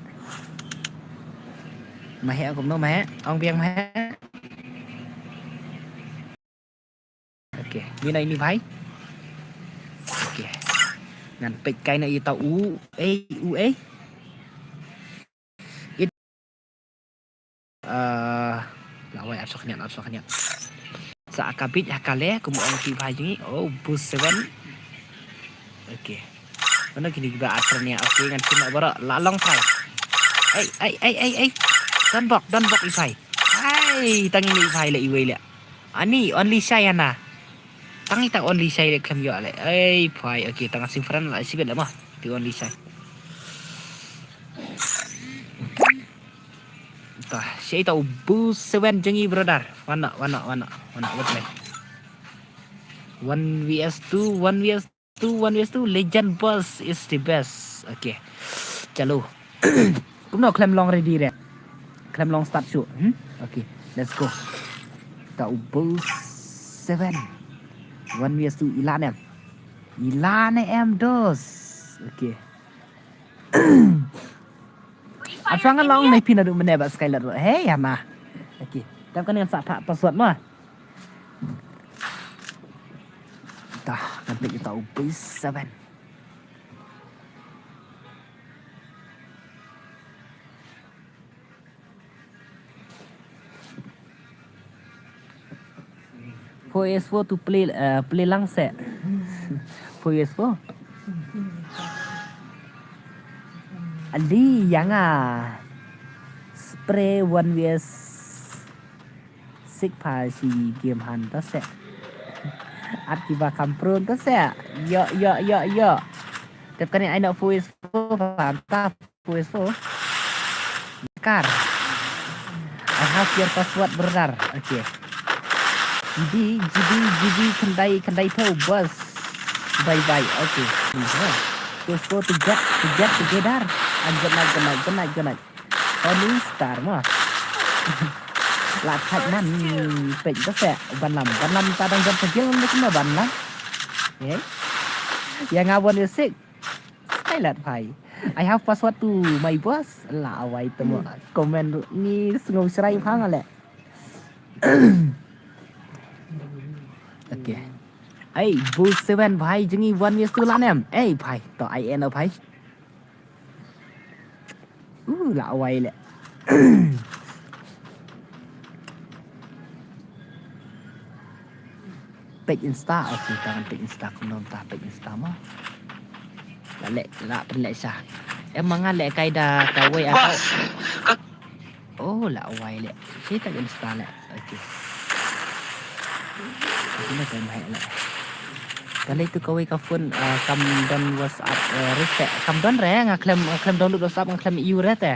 Mahe kum no mahe, ong biang mahe. Okey, ni na ini bhai. Okey. Ngan peit kai na ita u, eh, u, eh. It, ah, la wai ap sok niat, ap sok niat. Sa ka bit ha ka le, kum ong ki bhai jingi. Oh, boost seven. Okey. Mana kini ba asal ni. Okey, ngan kena barak la long try. Ai, ai, ai, ai, ai. Don bok, don bok i bhai. Ai, tang ini i bhai le, i wei le. Ani only shy ana. Tang ita only shy le klem yo le. Ai phai, okey, tang sing friend la sibet le mah. Ti only shy. Tah, shy ta ubu seven jengi brother. Wana, wana, wana, wana, what play? One vs two, one vs two, one vs two, legend boss is the best. Okay. Chalo. Kumno klem long ready re. Klem long start show. Hmm? Okay. Let's go. Ta ubu seven. One vs two ila ne em. Ila ne em dos. Okay. Ap shwa nga long ne pina du mene ba Skylar. Hey, ya ma. Okay. Tap kan ngan sa pa password ma. Tah, kan pek kita ubi seven. Four vs four to play, uh, play lang se. Four vs four. Ali yang ah. Spray one vs six pa si game han ta se. Ar kiba kham prone to se. Yo, yo, yo, yo. Tep kane ai no four is four, panta four is four. Kar. I have your password, brother. Okay. G B, G B, G B, khyndai, khyndai phew, boss. Bye bye. Okay. Let's go to get, to get together. And good night, good night, good night, good night. Tony Star mo. La thak man. Pek da se. Ban lam, ban lam ta dang jam segil ni kena ban lam. Eh? Yang awan ya sik. Skylat phai. I have password to my boss. La awai temo. Comment ni sngewsrai phang ale. Okay. Ai, bu seven phai, jngi one vs two la nem. Ei phai, to I end up phai. Uh, la awai le. Page Insta, okay, ta page Insta, kumno ta page Insta mo. La le, la pynleh sha. Em ma nga le kai da kawei account. Oh, la awai le. Shi ta Insta le. Okay. Kumno kai mai le. Kali tu kawei ka phone, ah, kam don WhatsApp, eh, reset. Kam don re, nga khlem, nga khlem download WhatsApp, nga khlem ïoh re te.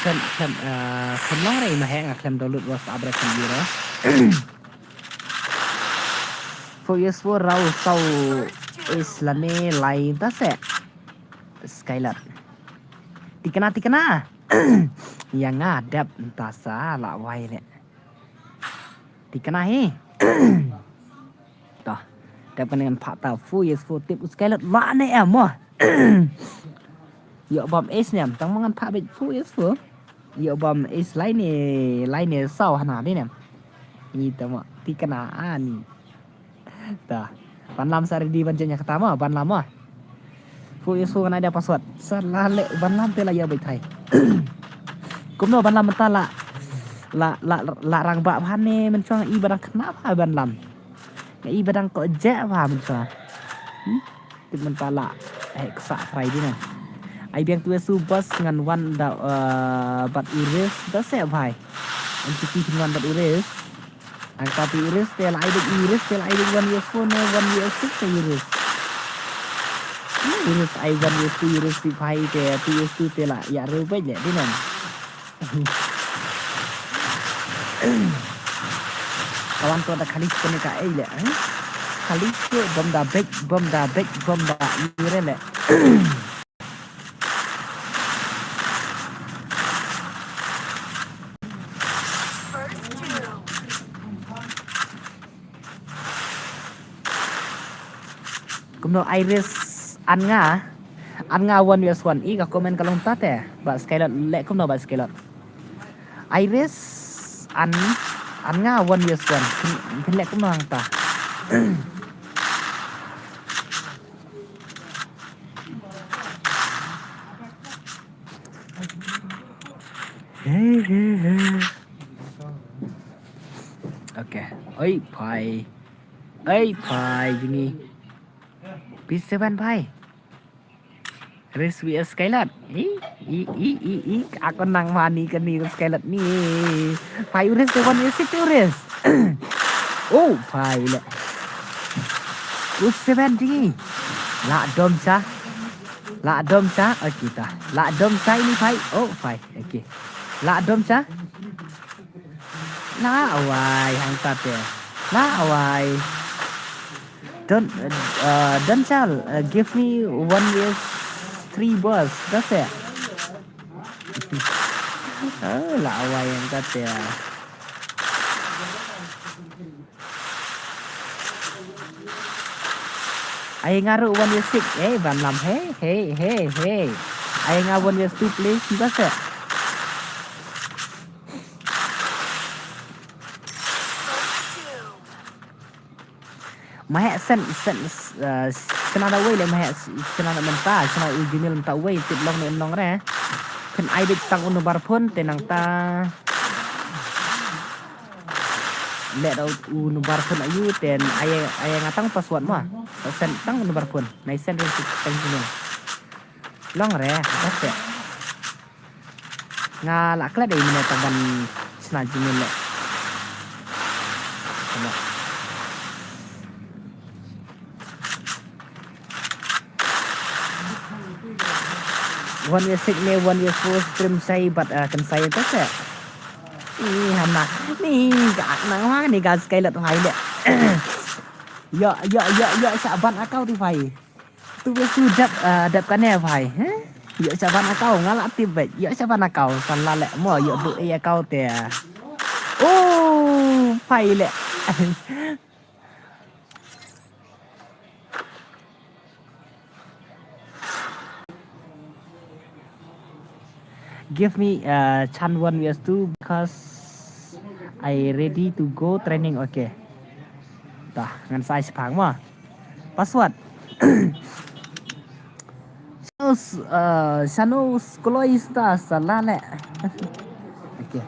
Khlem, khlem, eh, khlem long re, ma he nga khlem download WhatsApp re khlem ïoh re. Four years four rau sau is lane lai ta se. Skylar. Tikna, tikna. Yang nga dep ta sa la wai le. Tikna hi. Toh. Dep kane ngan phah ta four years four tip u Skylar la ne em mo. Ïoh bam ace ne em, tang ma ngan phah beit four years four. Ïoh bam ace lai ne, lai ne saw hana dei ne em. Ni ta mo, tikna ani. Ta. Ban lam sa ready ban janya kata mo, ban lam mo. Four years four ngan ai da password. Sa la leh ban lam te la ïa beit thai. Kumno ban lam mynta la, la, la, la rangbah bha ne mynshwa i ba dang khynnah bha ban lam. Nga i ba dang koh jeh bha mynshwa. Hmm? Tip mynta la heh ksah Friday na. Ai biang tu su bas ngan wan da, eh, bad Iris da seh bhai. Ngan cuti phin wan bad Iris. Ang ka tu Iris te la ai dik Iris te la ai dik one years four ne one years six te Iris. Hmm, Iris ai one years two Iris ti bhai te two years two te la ïa ru bej le dinan. Kawan to da khali kane ka ei le, eh? Khali ke bom da bek, bom da bek, bom da ire le. Kumno Iris an nga, an nga one vs one. I ka comment ka long ta te. Ba Skylar le kumno ba Skylar. Iris an, an nga one vs one. Phin, phin le kumno hang ta. Hey, hey, hey. Okay. Oi, phai. Oi, phai, jngi. P seven phai. Ris V S Skylar. I, i, i, i, i. Aku nang mani kani Skylar ni. Phai Ris, te one vs six Ris. Oh, phai le. U seven jngi. La dom sa. La dom sa. Okay ta. La dom sa ini phai. Oh, phai. Okay. La dom sa. La awai hang ta te. La awai. Don't, uh, don't tell. Uh, give me one vs three boss. That's it. Oh, la awai hang ta te. Ai nga ruh one vs six. Hey, ban lam. Hey, hey, hey, hey. Ai nga one vs two please. That's it. Ma heh sen, sen, eh, sna da wei le ma heh sna da mynta, sna u Gmail mynta wei, tip long ne em long re. Phin ai beit tang u number phone te nangta. Le da u number phone ayu te ai, ai nga tang password ma. Sa sen tang u number phone. Nai sen re tang Gmail. Long re, perfect. Nga la klet dei mene tang ban sna Gmail le. One versus six ne, one versus four stream sai, but, uh, kan sai ta se. Ni hana. Ni ga nang ha ni ga Skylet hai le. Yo, yo, yo, yo, sa ban account ti phai. Tu bes tu dep, uh, dep kane phai. He? Yo, sa ban account, nga la tip bek. Yo, sa ban account, san la le mo, yo, tu e account te. Oh, phai le. Give me, uh, chan one versus two because I ready to go training. Okay. Tah, ngan sa ai shipang mo. Password. Shanos, uh, Shanos Kloista salale. Okay.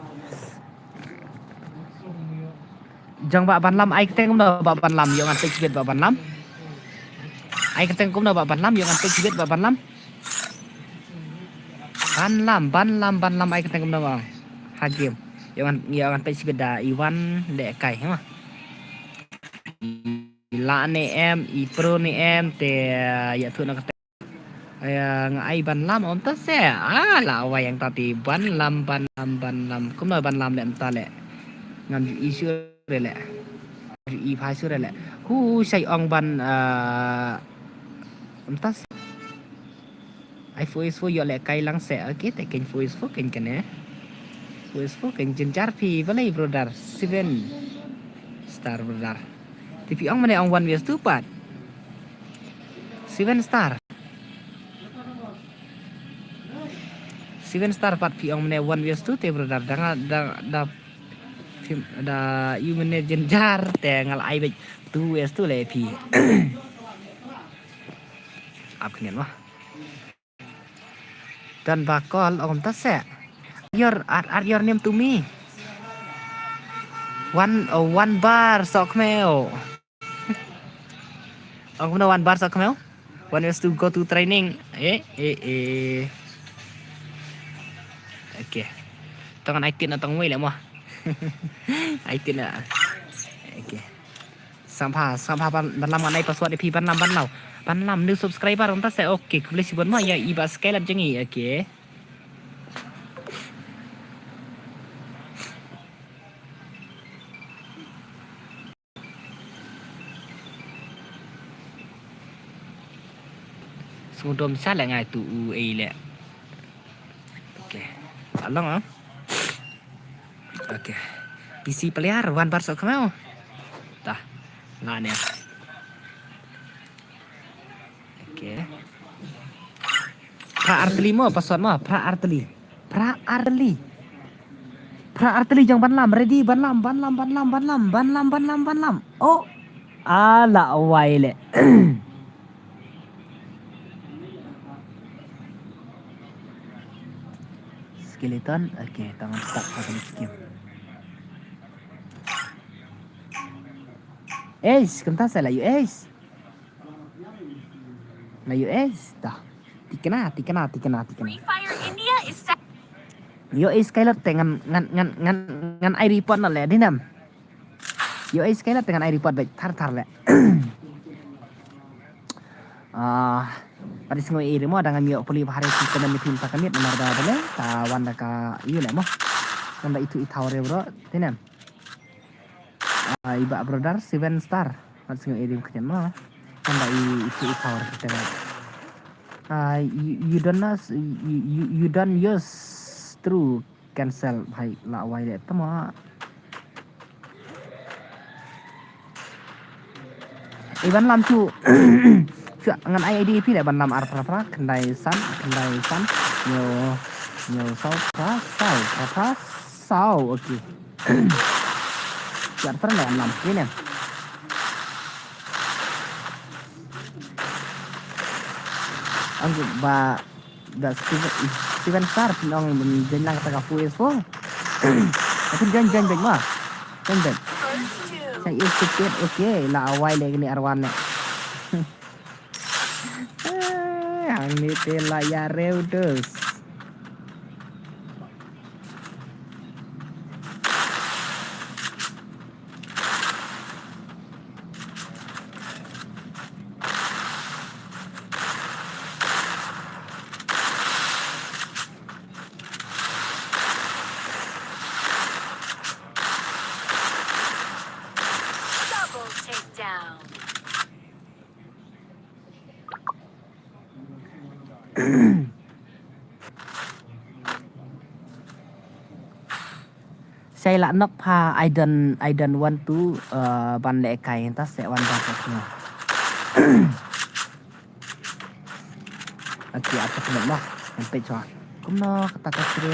Jong ba ban lam ai kyrteng kumno ba ban lam, ïoh ngan peit shibit ba ban lam. Ai kyrteng kumno ba ban lam, ïoh ngan peit shibit ba ban lam. Ban lam, ban lam, ban lam ai kyrteng kumno ba. Ha game. Ïoh ngan, ïoh ngan peit shibit da i wan de kai, ha. I la ne em, i pro ne em, te ïa tu na kyrteng. Aya, nga ai ban lam om ta se. Ah, la wai yang ta ti ban lam, ban lam, ban lam. Kumno ban lam le em ta le. Ngam ju i sure le. Ju i pha sure le. Hu sai ong ban, ah, om ta se. Ai four is four ïoh le kai lang se. Okay, te ken four is four ken kene. Four is four ken jinjar phi balei brother. Seven star brother. Te phi ong mane ong one versus two pat. Seven star. Seven star pat phi ong mane one versus two te brother da nga da da phim da ïoh mane jinjar te nga la ai beit two versus two le phi. Ap khnien wah. Dan ba kol ong ta se. Your, add, add your name to me. One, oh, one bar sok meo. Ong kumno one bar sok meo? One is to go to training. Eh, eh, eh. Okay. Tong ai tin na tong wei le mo. Ai tin na. Okay. Sampha, sampha ban, ban lam ngan ai password ïa phi ban lam ban lau. Ban lam new subscriber ong ta se. Okay, khublei shibun mo ïa i ba Skylet jong i. Okay. Sngewdom sha le ngai tu u ei le. Okay. Along ah. Okay. P C player one bar sok kmau. Tah. Nga ne. Okay. Phra artylli mo, password mo, phra artylli. Phra artylli. Phra artylli jong ban lam, ready ban lam, ban lam, ban lam, ban lam. Oh. Ala wai le. Skeleton, okay, tang start ha kane ka game. Ace, kumta sa la ïoh ace. La ïoh ace, tah. Tikna, tikna, tikna, tikna. Free Fire India is set. Ïoh ace Skylet te ngan, ngan, ngan, ngan, ngan ai report na le, dei nam. Ïoh ace Skylet te ngan ai report beit, thar, thar le. Ah, pat sngew ei re mo, da ngam ïoh puli bha re ki comment ni phin sa ka miet, namar ba dei le, ka wan da ka ïoh le mo. Kan da itu i thaw re bro, dei nam. Ah, i ba brother seven star. Mat sngew i rim khnien ma. Kan da i, i, i power kata. Ah, you, you don't know, you, you, you don't use true cancel bhai la wai le tama. Iban lam chu. Chu ngan ai I D phi le ban lam ar phra phra khyndai san, khyndai san. Nyo, nyo saw phra saw, phra phra saw. Okay. Jar friend lam lam. Ini. Ang ba da seven, seven star pin ong join lang kata ka four is four. Aku join join back ma. Join back. Saya is ticket, okay, la awai le kini arwan le. Ang ni te la ya reu dus. Takedown. Sai la nok pha, I don't, I don't want to, uh, ban leh kai ta se wan ba ko. Okay, ata kena lah. Sampai cua. Kumno kata ka sri.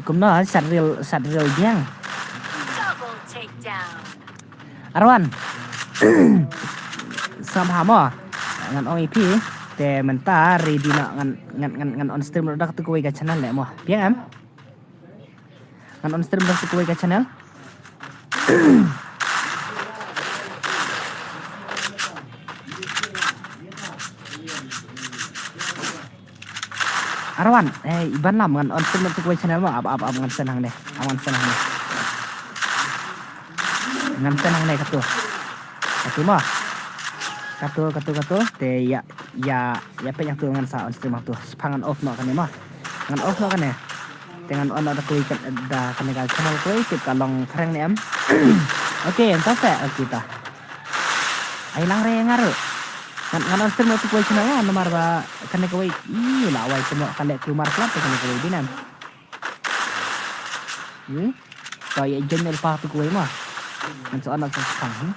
Kumno, sat ril, sat ril biang. Double takedown. Arwan. Sam hamo. Ngan ong ïa phi. Te mynta ready na ngan, ngan, ngan, ngan on stream ruh da katu kawei ka channel leh mo. Biang em? Ngan on stream da katu kawei ka channel. Arwan, eh, iban lam ngan on stream da katu kawei channel mo, ap, ap, ap, ngan send hangne. Ap, ngan send hangne. Ngan send hangne katu. Katu mo. Katu, katu, katu. Te ïa, ïa, ïa peit hangtu ngan sa on stream hangtu. Shipang ngan off noh kane mo. Ngan off noh kane. Te ngan on noh da kawei ka, da kane ka channel kawei, tip ka long prank ne em. Okay, ynta se, okay ta. Ai lang re nga ruh. Ngan, ngan on stream da katu kawei channel mo, namar ba kane kawei. Ih, la wai te mo ka leh kulmar klap te kane kawei bynta. Hmm? To ïa join noh lypa katu kawei mo. Ngan sa on noh sa shipang, hmm?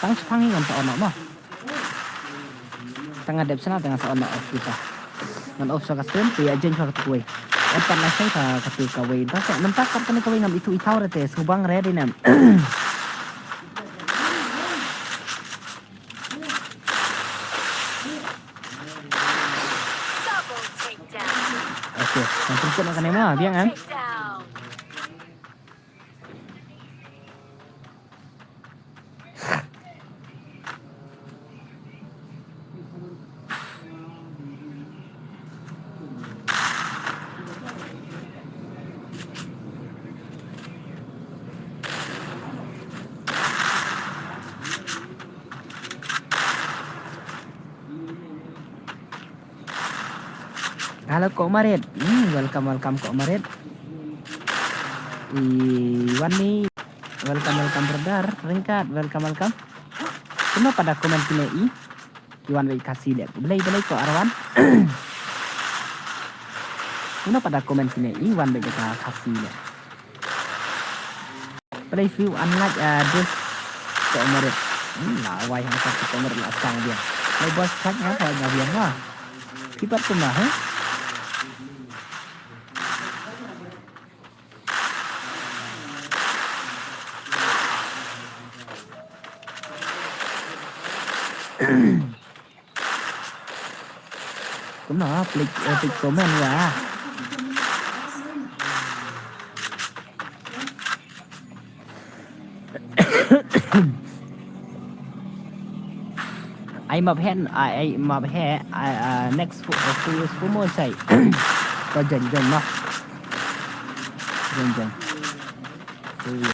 Tang shipang hi ngan sa on noh mo. Tang nga dep shana tang nga sa on noh kita. Ngan off sa ka stream, to ïa join sa katu kawei. Off pat na sa ka katu kawei. Ynta se, mynta kat kane kawei ngam ithuh ithaw re te, sngewbang re dei ne em. Double takedown. Okay, ngan pynkut noh kane mo, biang em. Takedown. Hello, Kok Marit. Hmm, welcome, welcome, Kok Marit. Iwani, welcome, welcome, brother. Ringkat, welcome, welcome. Kumno pat da comment kine i? Ki wan bad Khasi leh. Balei, balei, Kok Arwan. Kumno pat da comment kine i wan bad ka Khasi leh. Play few unlike, uh, this Kok Marit. Hmm, la wai ha ka Kok Marit la sang biang. Mai boss fight nga ka nga biang ma. Phi pat kumno, ha? Kumno, plik, eh, plik comment ïa. Ai map hen, ai, ai map he, ai, ah, next fu-, eh, few years fu mo sai. Ko jan jan mah. Jan jan. Few years.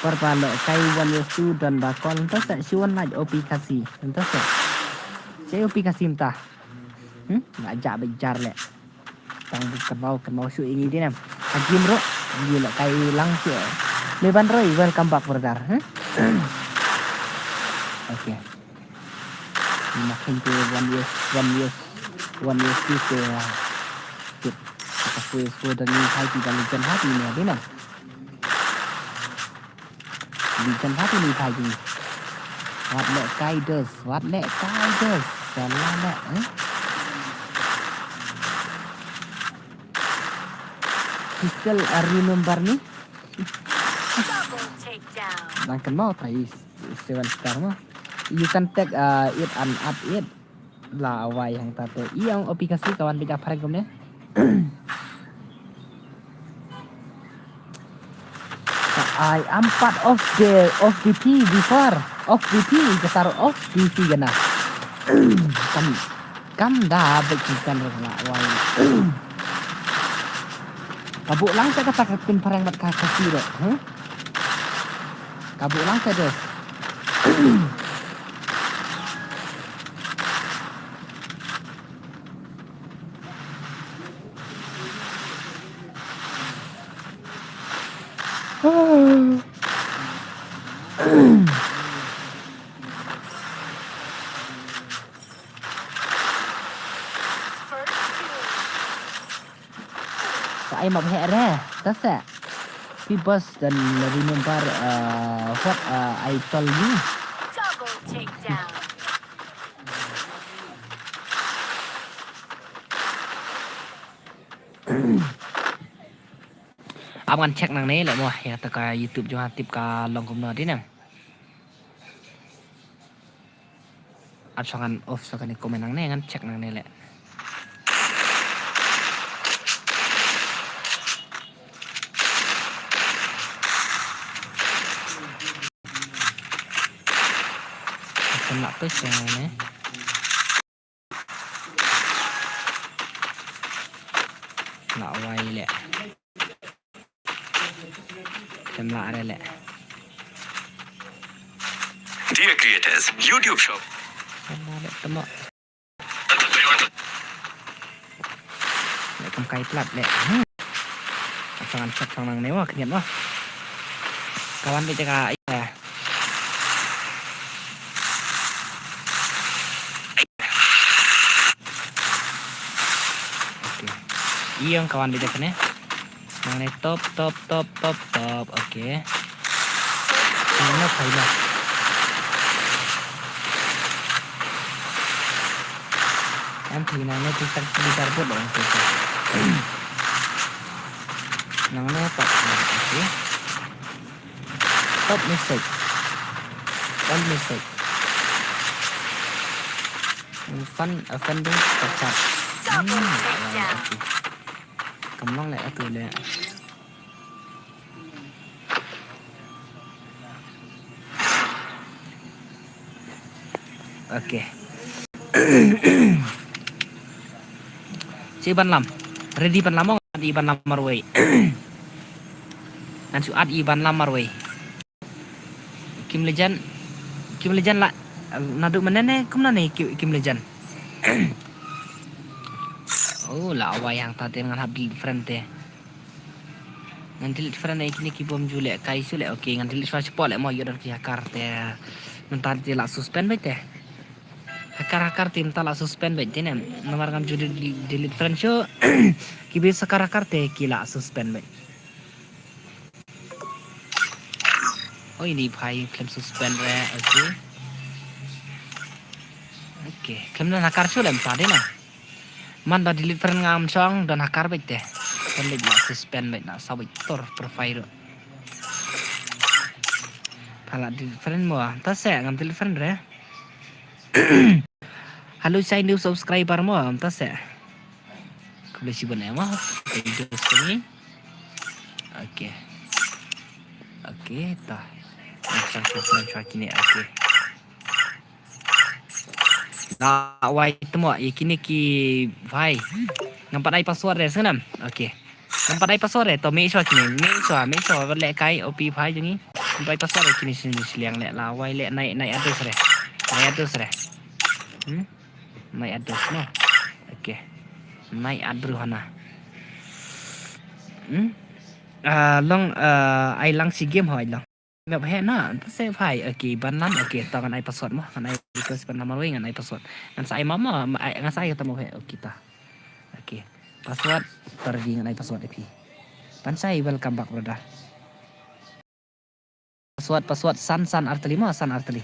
Por ba leh kai wan ïa stu don ba kol, ynta sa shi wan laj O P Khasi, ynta sa. Shi O P Khasi mynta. Hmm? Nga ja ba jar leh. Tang bu kynmaw, kynmaw shu ïa ngi dei ne em. Ha game ruh. Ye la kai lang ke. Meban Roy, welcome back, brother. Huh? Okay. Makin ke one years, one years, one years tu ke. Tip. Apa kue sudah ni hai tidak legend hati ni, hati ni. Legend hati ni hai ni. Wat le kai des, wat le kai des. Salah le, eh? Pistol, uh, remember ni? Double takedown. Nang kan mau try seven star mo. You can take, uh, it and add it. La wai hang ta te. I ong opi kasi kawan bit ja phareng kumne. I am part of the, of the P before, of the P, getar of the P gana. Kam, kam da bit kan la wai. Ka buh lang sa kata ka pin phareng mat ka kasi ro. Huh? Ka buh lang sa des. Ka ai map heh re, ta se. Pi bas dan remember, uh, what, uh, I told you. Double takedown. Ap ngan check nangne le mo, ïa ta ka YouTube jong nga tip ka long kumno dei ne. Ap sa ngan off sa kane comment nangne, ngan check nangne le. Kan lah tu sa ne. Lah wai le. Kan lah ada le. Dear creators, YouTube Shop. Kan lah le temo. Le kam kai plat le. Hmm. Ap sa ngan check sa nangne wa, kñiat wa. Kawan bit ja ka, ïa. Okay. Ïa kawan bit ja kane. Nangne top, top, top, top, top. Okay. Nangne final. Em, nangne tu tak leaderboard lo tu. Nangne top. Okay. Top message. All message. Fun, offending, perfect. Hmm, okay. Kam long le atu le. Okay. Shu ban lam. Ready ban lam mo, ngan i ban lam marwei. Ngan shu at i ban lam marwei. Kim Legend, Kim Legend la, naduh mynne ne kumno ne Kim, Kim Legend. Oh, la wai hangta te ngan hap delete friend te. Ngan delete friend ïa kine ki bym ju lehkai shuh leh. Okay, ngan delete shuwa shapoh leh mo, ïoh don ki hacker te. Mynta te la suspend beit te. Hacker, hacker te mynta la suspend beit te ne. Namar ngam ju delete friend shuh. Kiba hacker, hacker te ki la suspend beit. Oh, ini bhai khlem suspend re. Okay. Okay, khlem don hacker shuh leh mynta dei na. Man ba delete friend ngam shong, don hacker beit te. Kan leit la suspend beit na, sa beit tor profile ruh. Pha la delete friend mo, ta se ngam delete friend re. Hello, shai new subscriber mo, ta se. Khublei shibun eh mo. Video sini. Okay. Okay, ta. Sa sa sa kine, okay. La wai temo ïa kine ki bhai. Ngam pat ai password re sngewbha. Okay. Ngam pat ai password re, to make sure kine, make sure, make sure lehkai O P bhai jong ngi. Ngam pat ai password re kine shisien shisien leh, la wai leh, nai, nai address re. Nai address re. Hmm? Nai address no. Okay. Nai address hana. Hmm? Ah, long, ah, ai lang shi game ho ai long. Map he na, ta se phai, okay, ban lam, okay, ta ngan ai password mo, ngan ai request ban lam marwei, ngan ai password. Ngan sa ai mama, ngan sa ai kata mo he, okay ta. Okay, password, ta ready ngan ai password ïa phi. Ban sa ai welcome back brother. Password, password, san, san, artylli mo, san, artylli.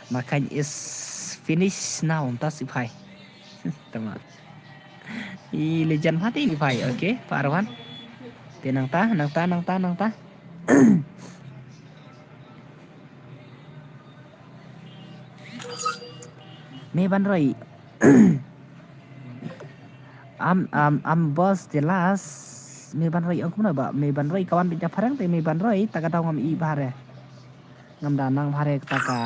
Makan is finish now, ta si phai. Tama. I legend mati ni phai, okay, Pak Arwan. Te nangta, nangta, nangta, nangta. Me ban roi. Am, am, am boss jelas. Me ban roi ong kumno ba, me ban roi kawan bit ja phareng te me ban roi, ta ka daw ngam i bahare. Ngam da nang bahare ta ka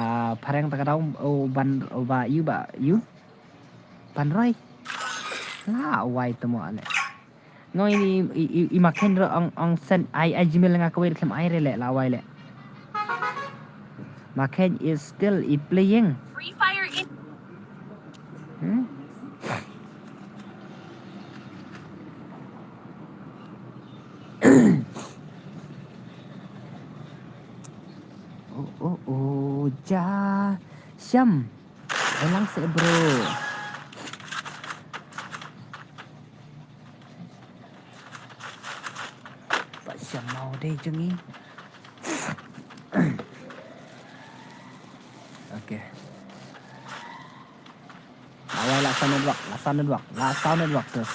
phareng ta ka daw o ban o ba yu ba yu. Ban roi. La wai temo ale. Ngoi ni i, i, i Makan ro ong, ong send ai, ai Gmail nga kawei kem ai re le la wai le. Makan is still i playing. Free Fire in. Hmm? Oh, oh, oh, ja, sham. Elang se bro. Pak sham mau deh jengi. Okay. Awai la sound network, la sound network, la sound network terus.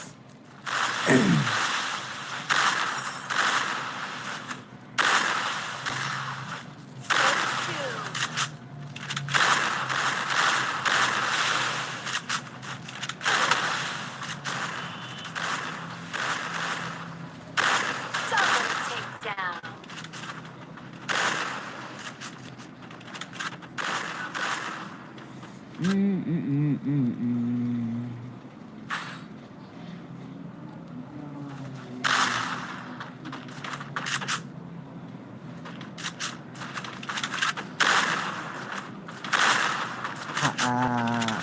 Pha, ah,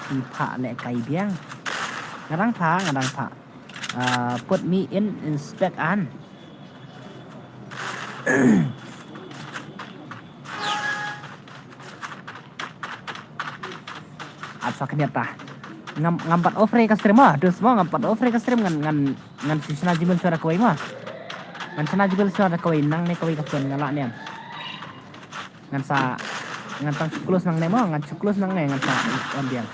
phi pha leh kai biang. Nga dang pha, nga dang pha. Ah, put me in, inspect an. Ap sa kniat ta. Ngam, ngam pat off re ka stream mo. Dus mo ngam pat off re ka stream ngan, ngan, ngan shu shna Gmail shuwa da kawei mo. Ngan shna Gmail shuwa da kawei nangne kawei ka phone nga lah niam. Ngan sa, ngan tang shu close nangne mo, ngan shu close nangne ngan sa on biang.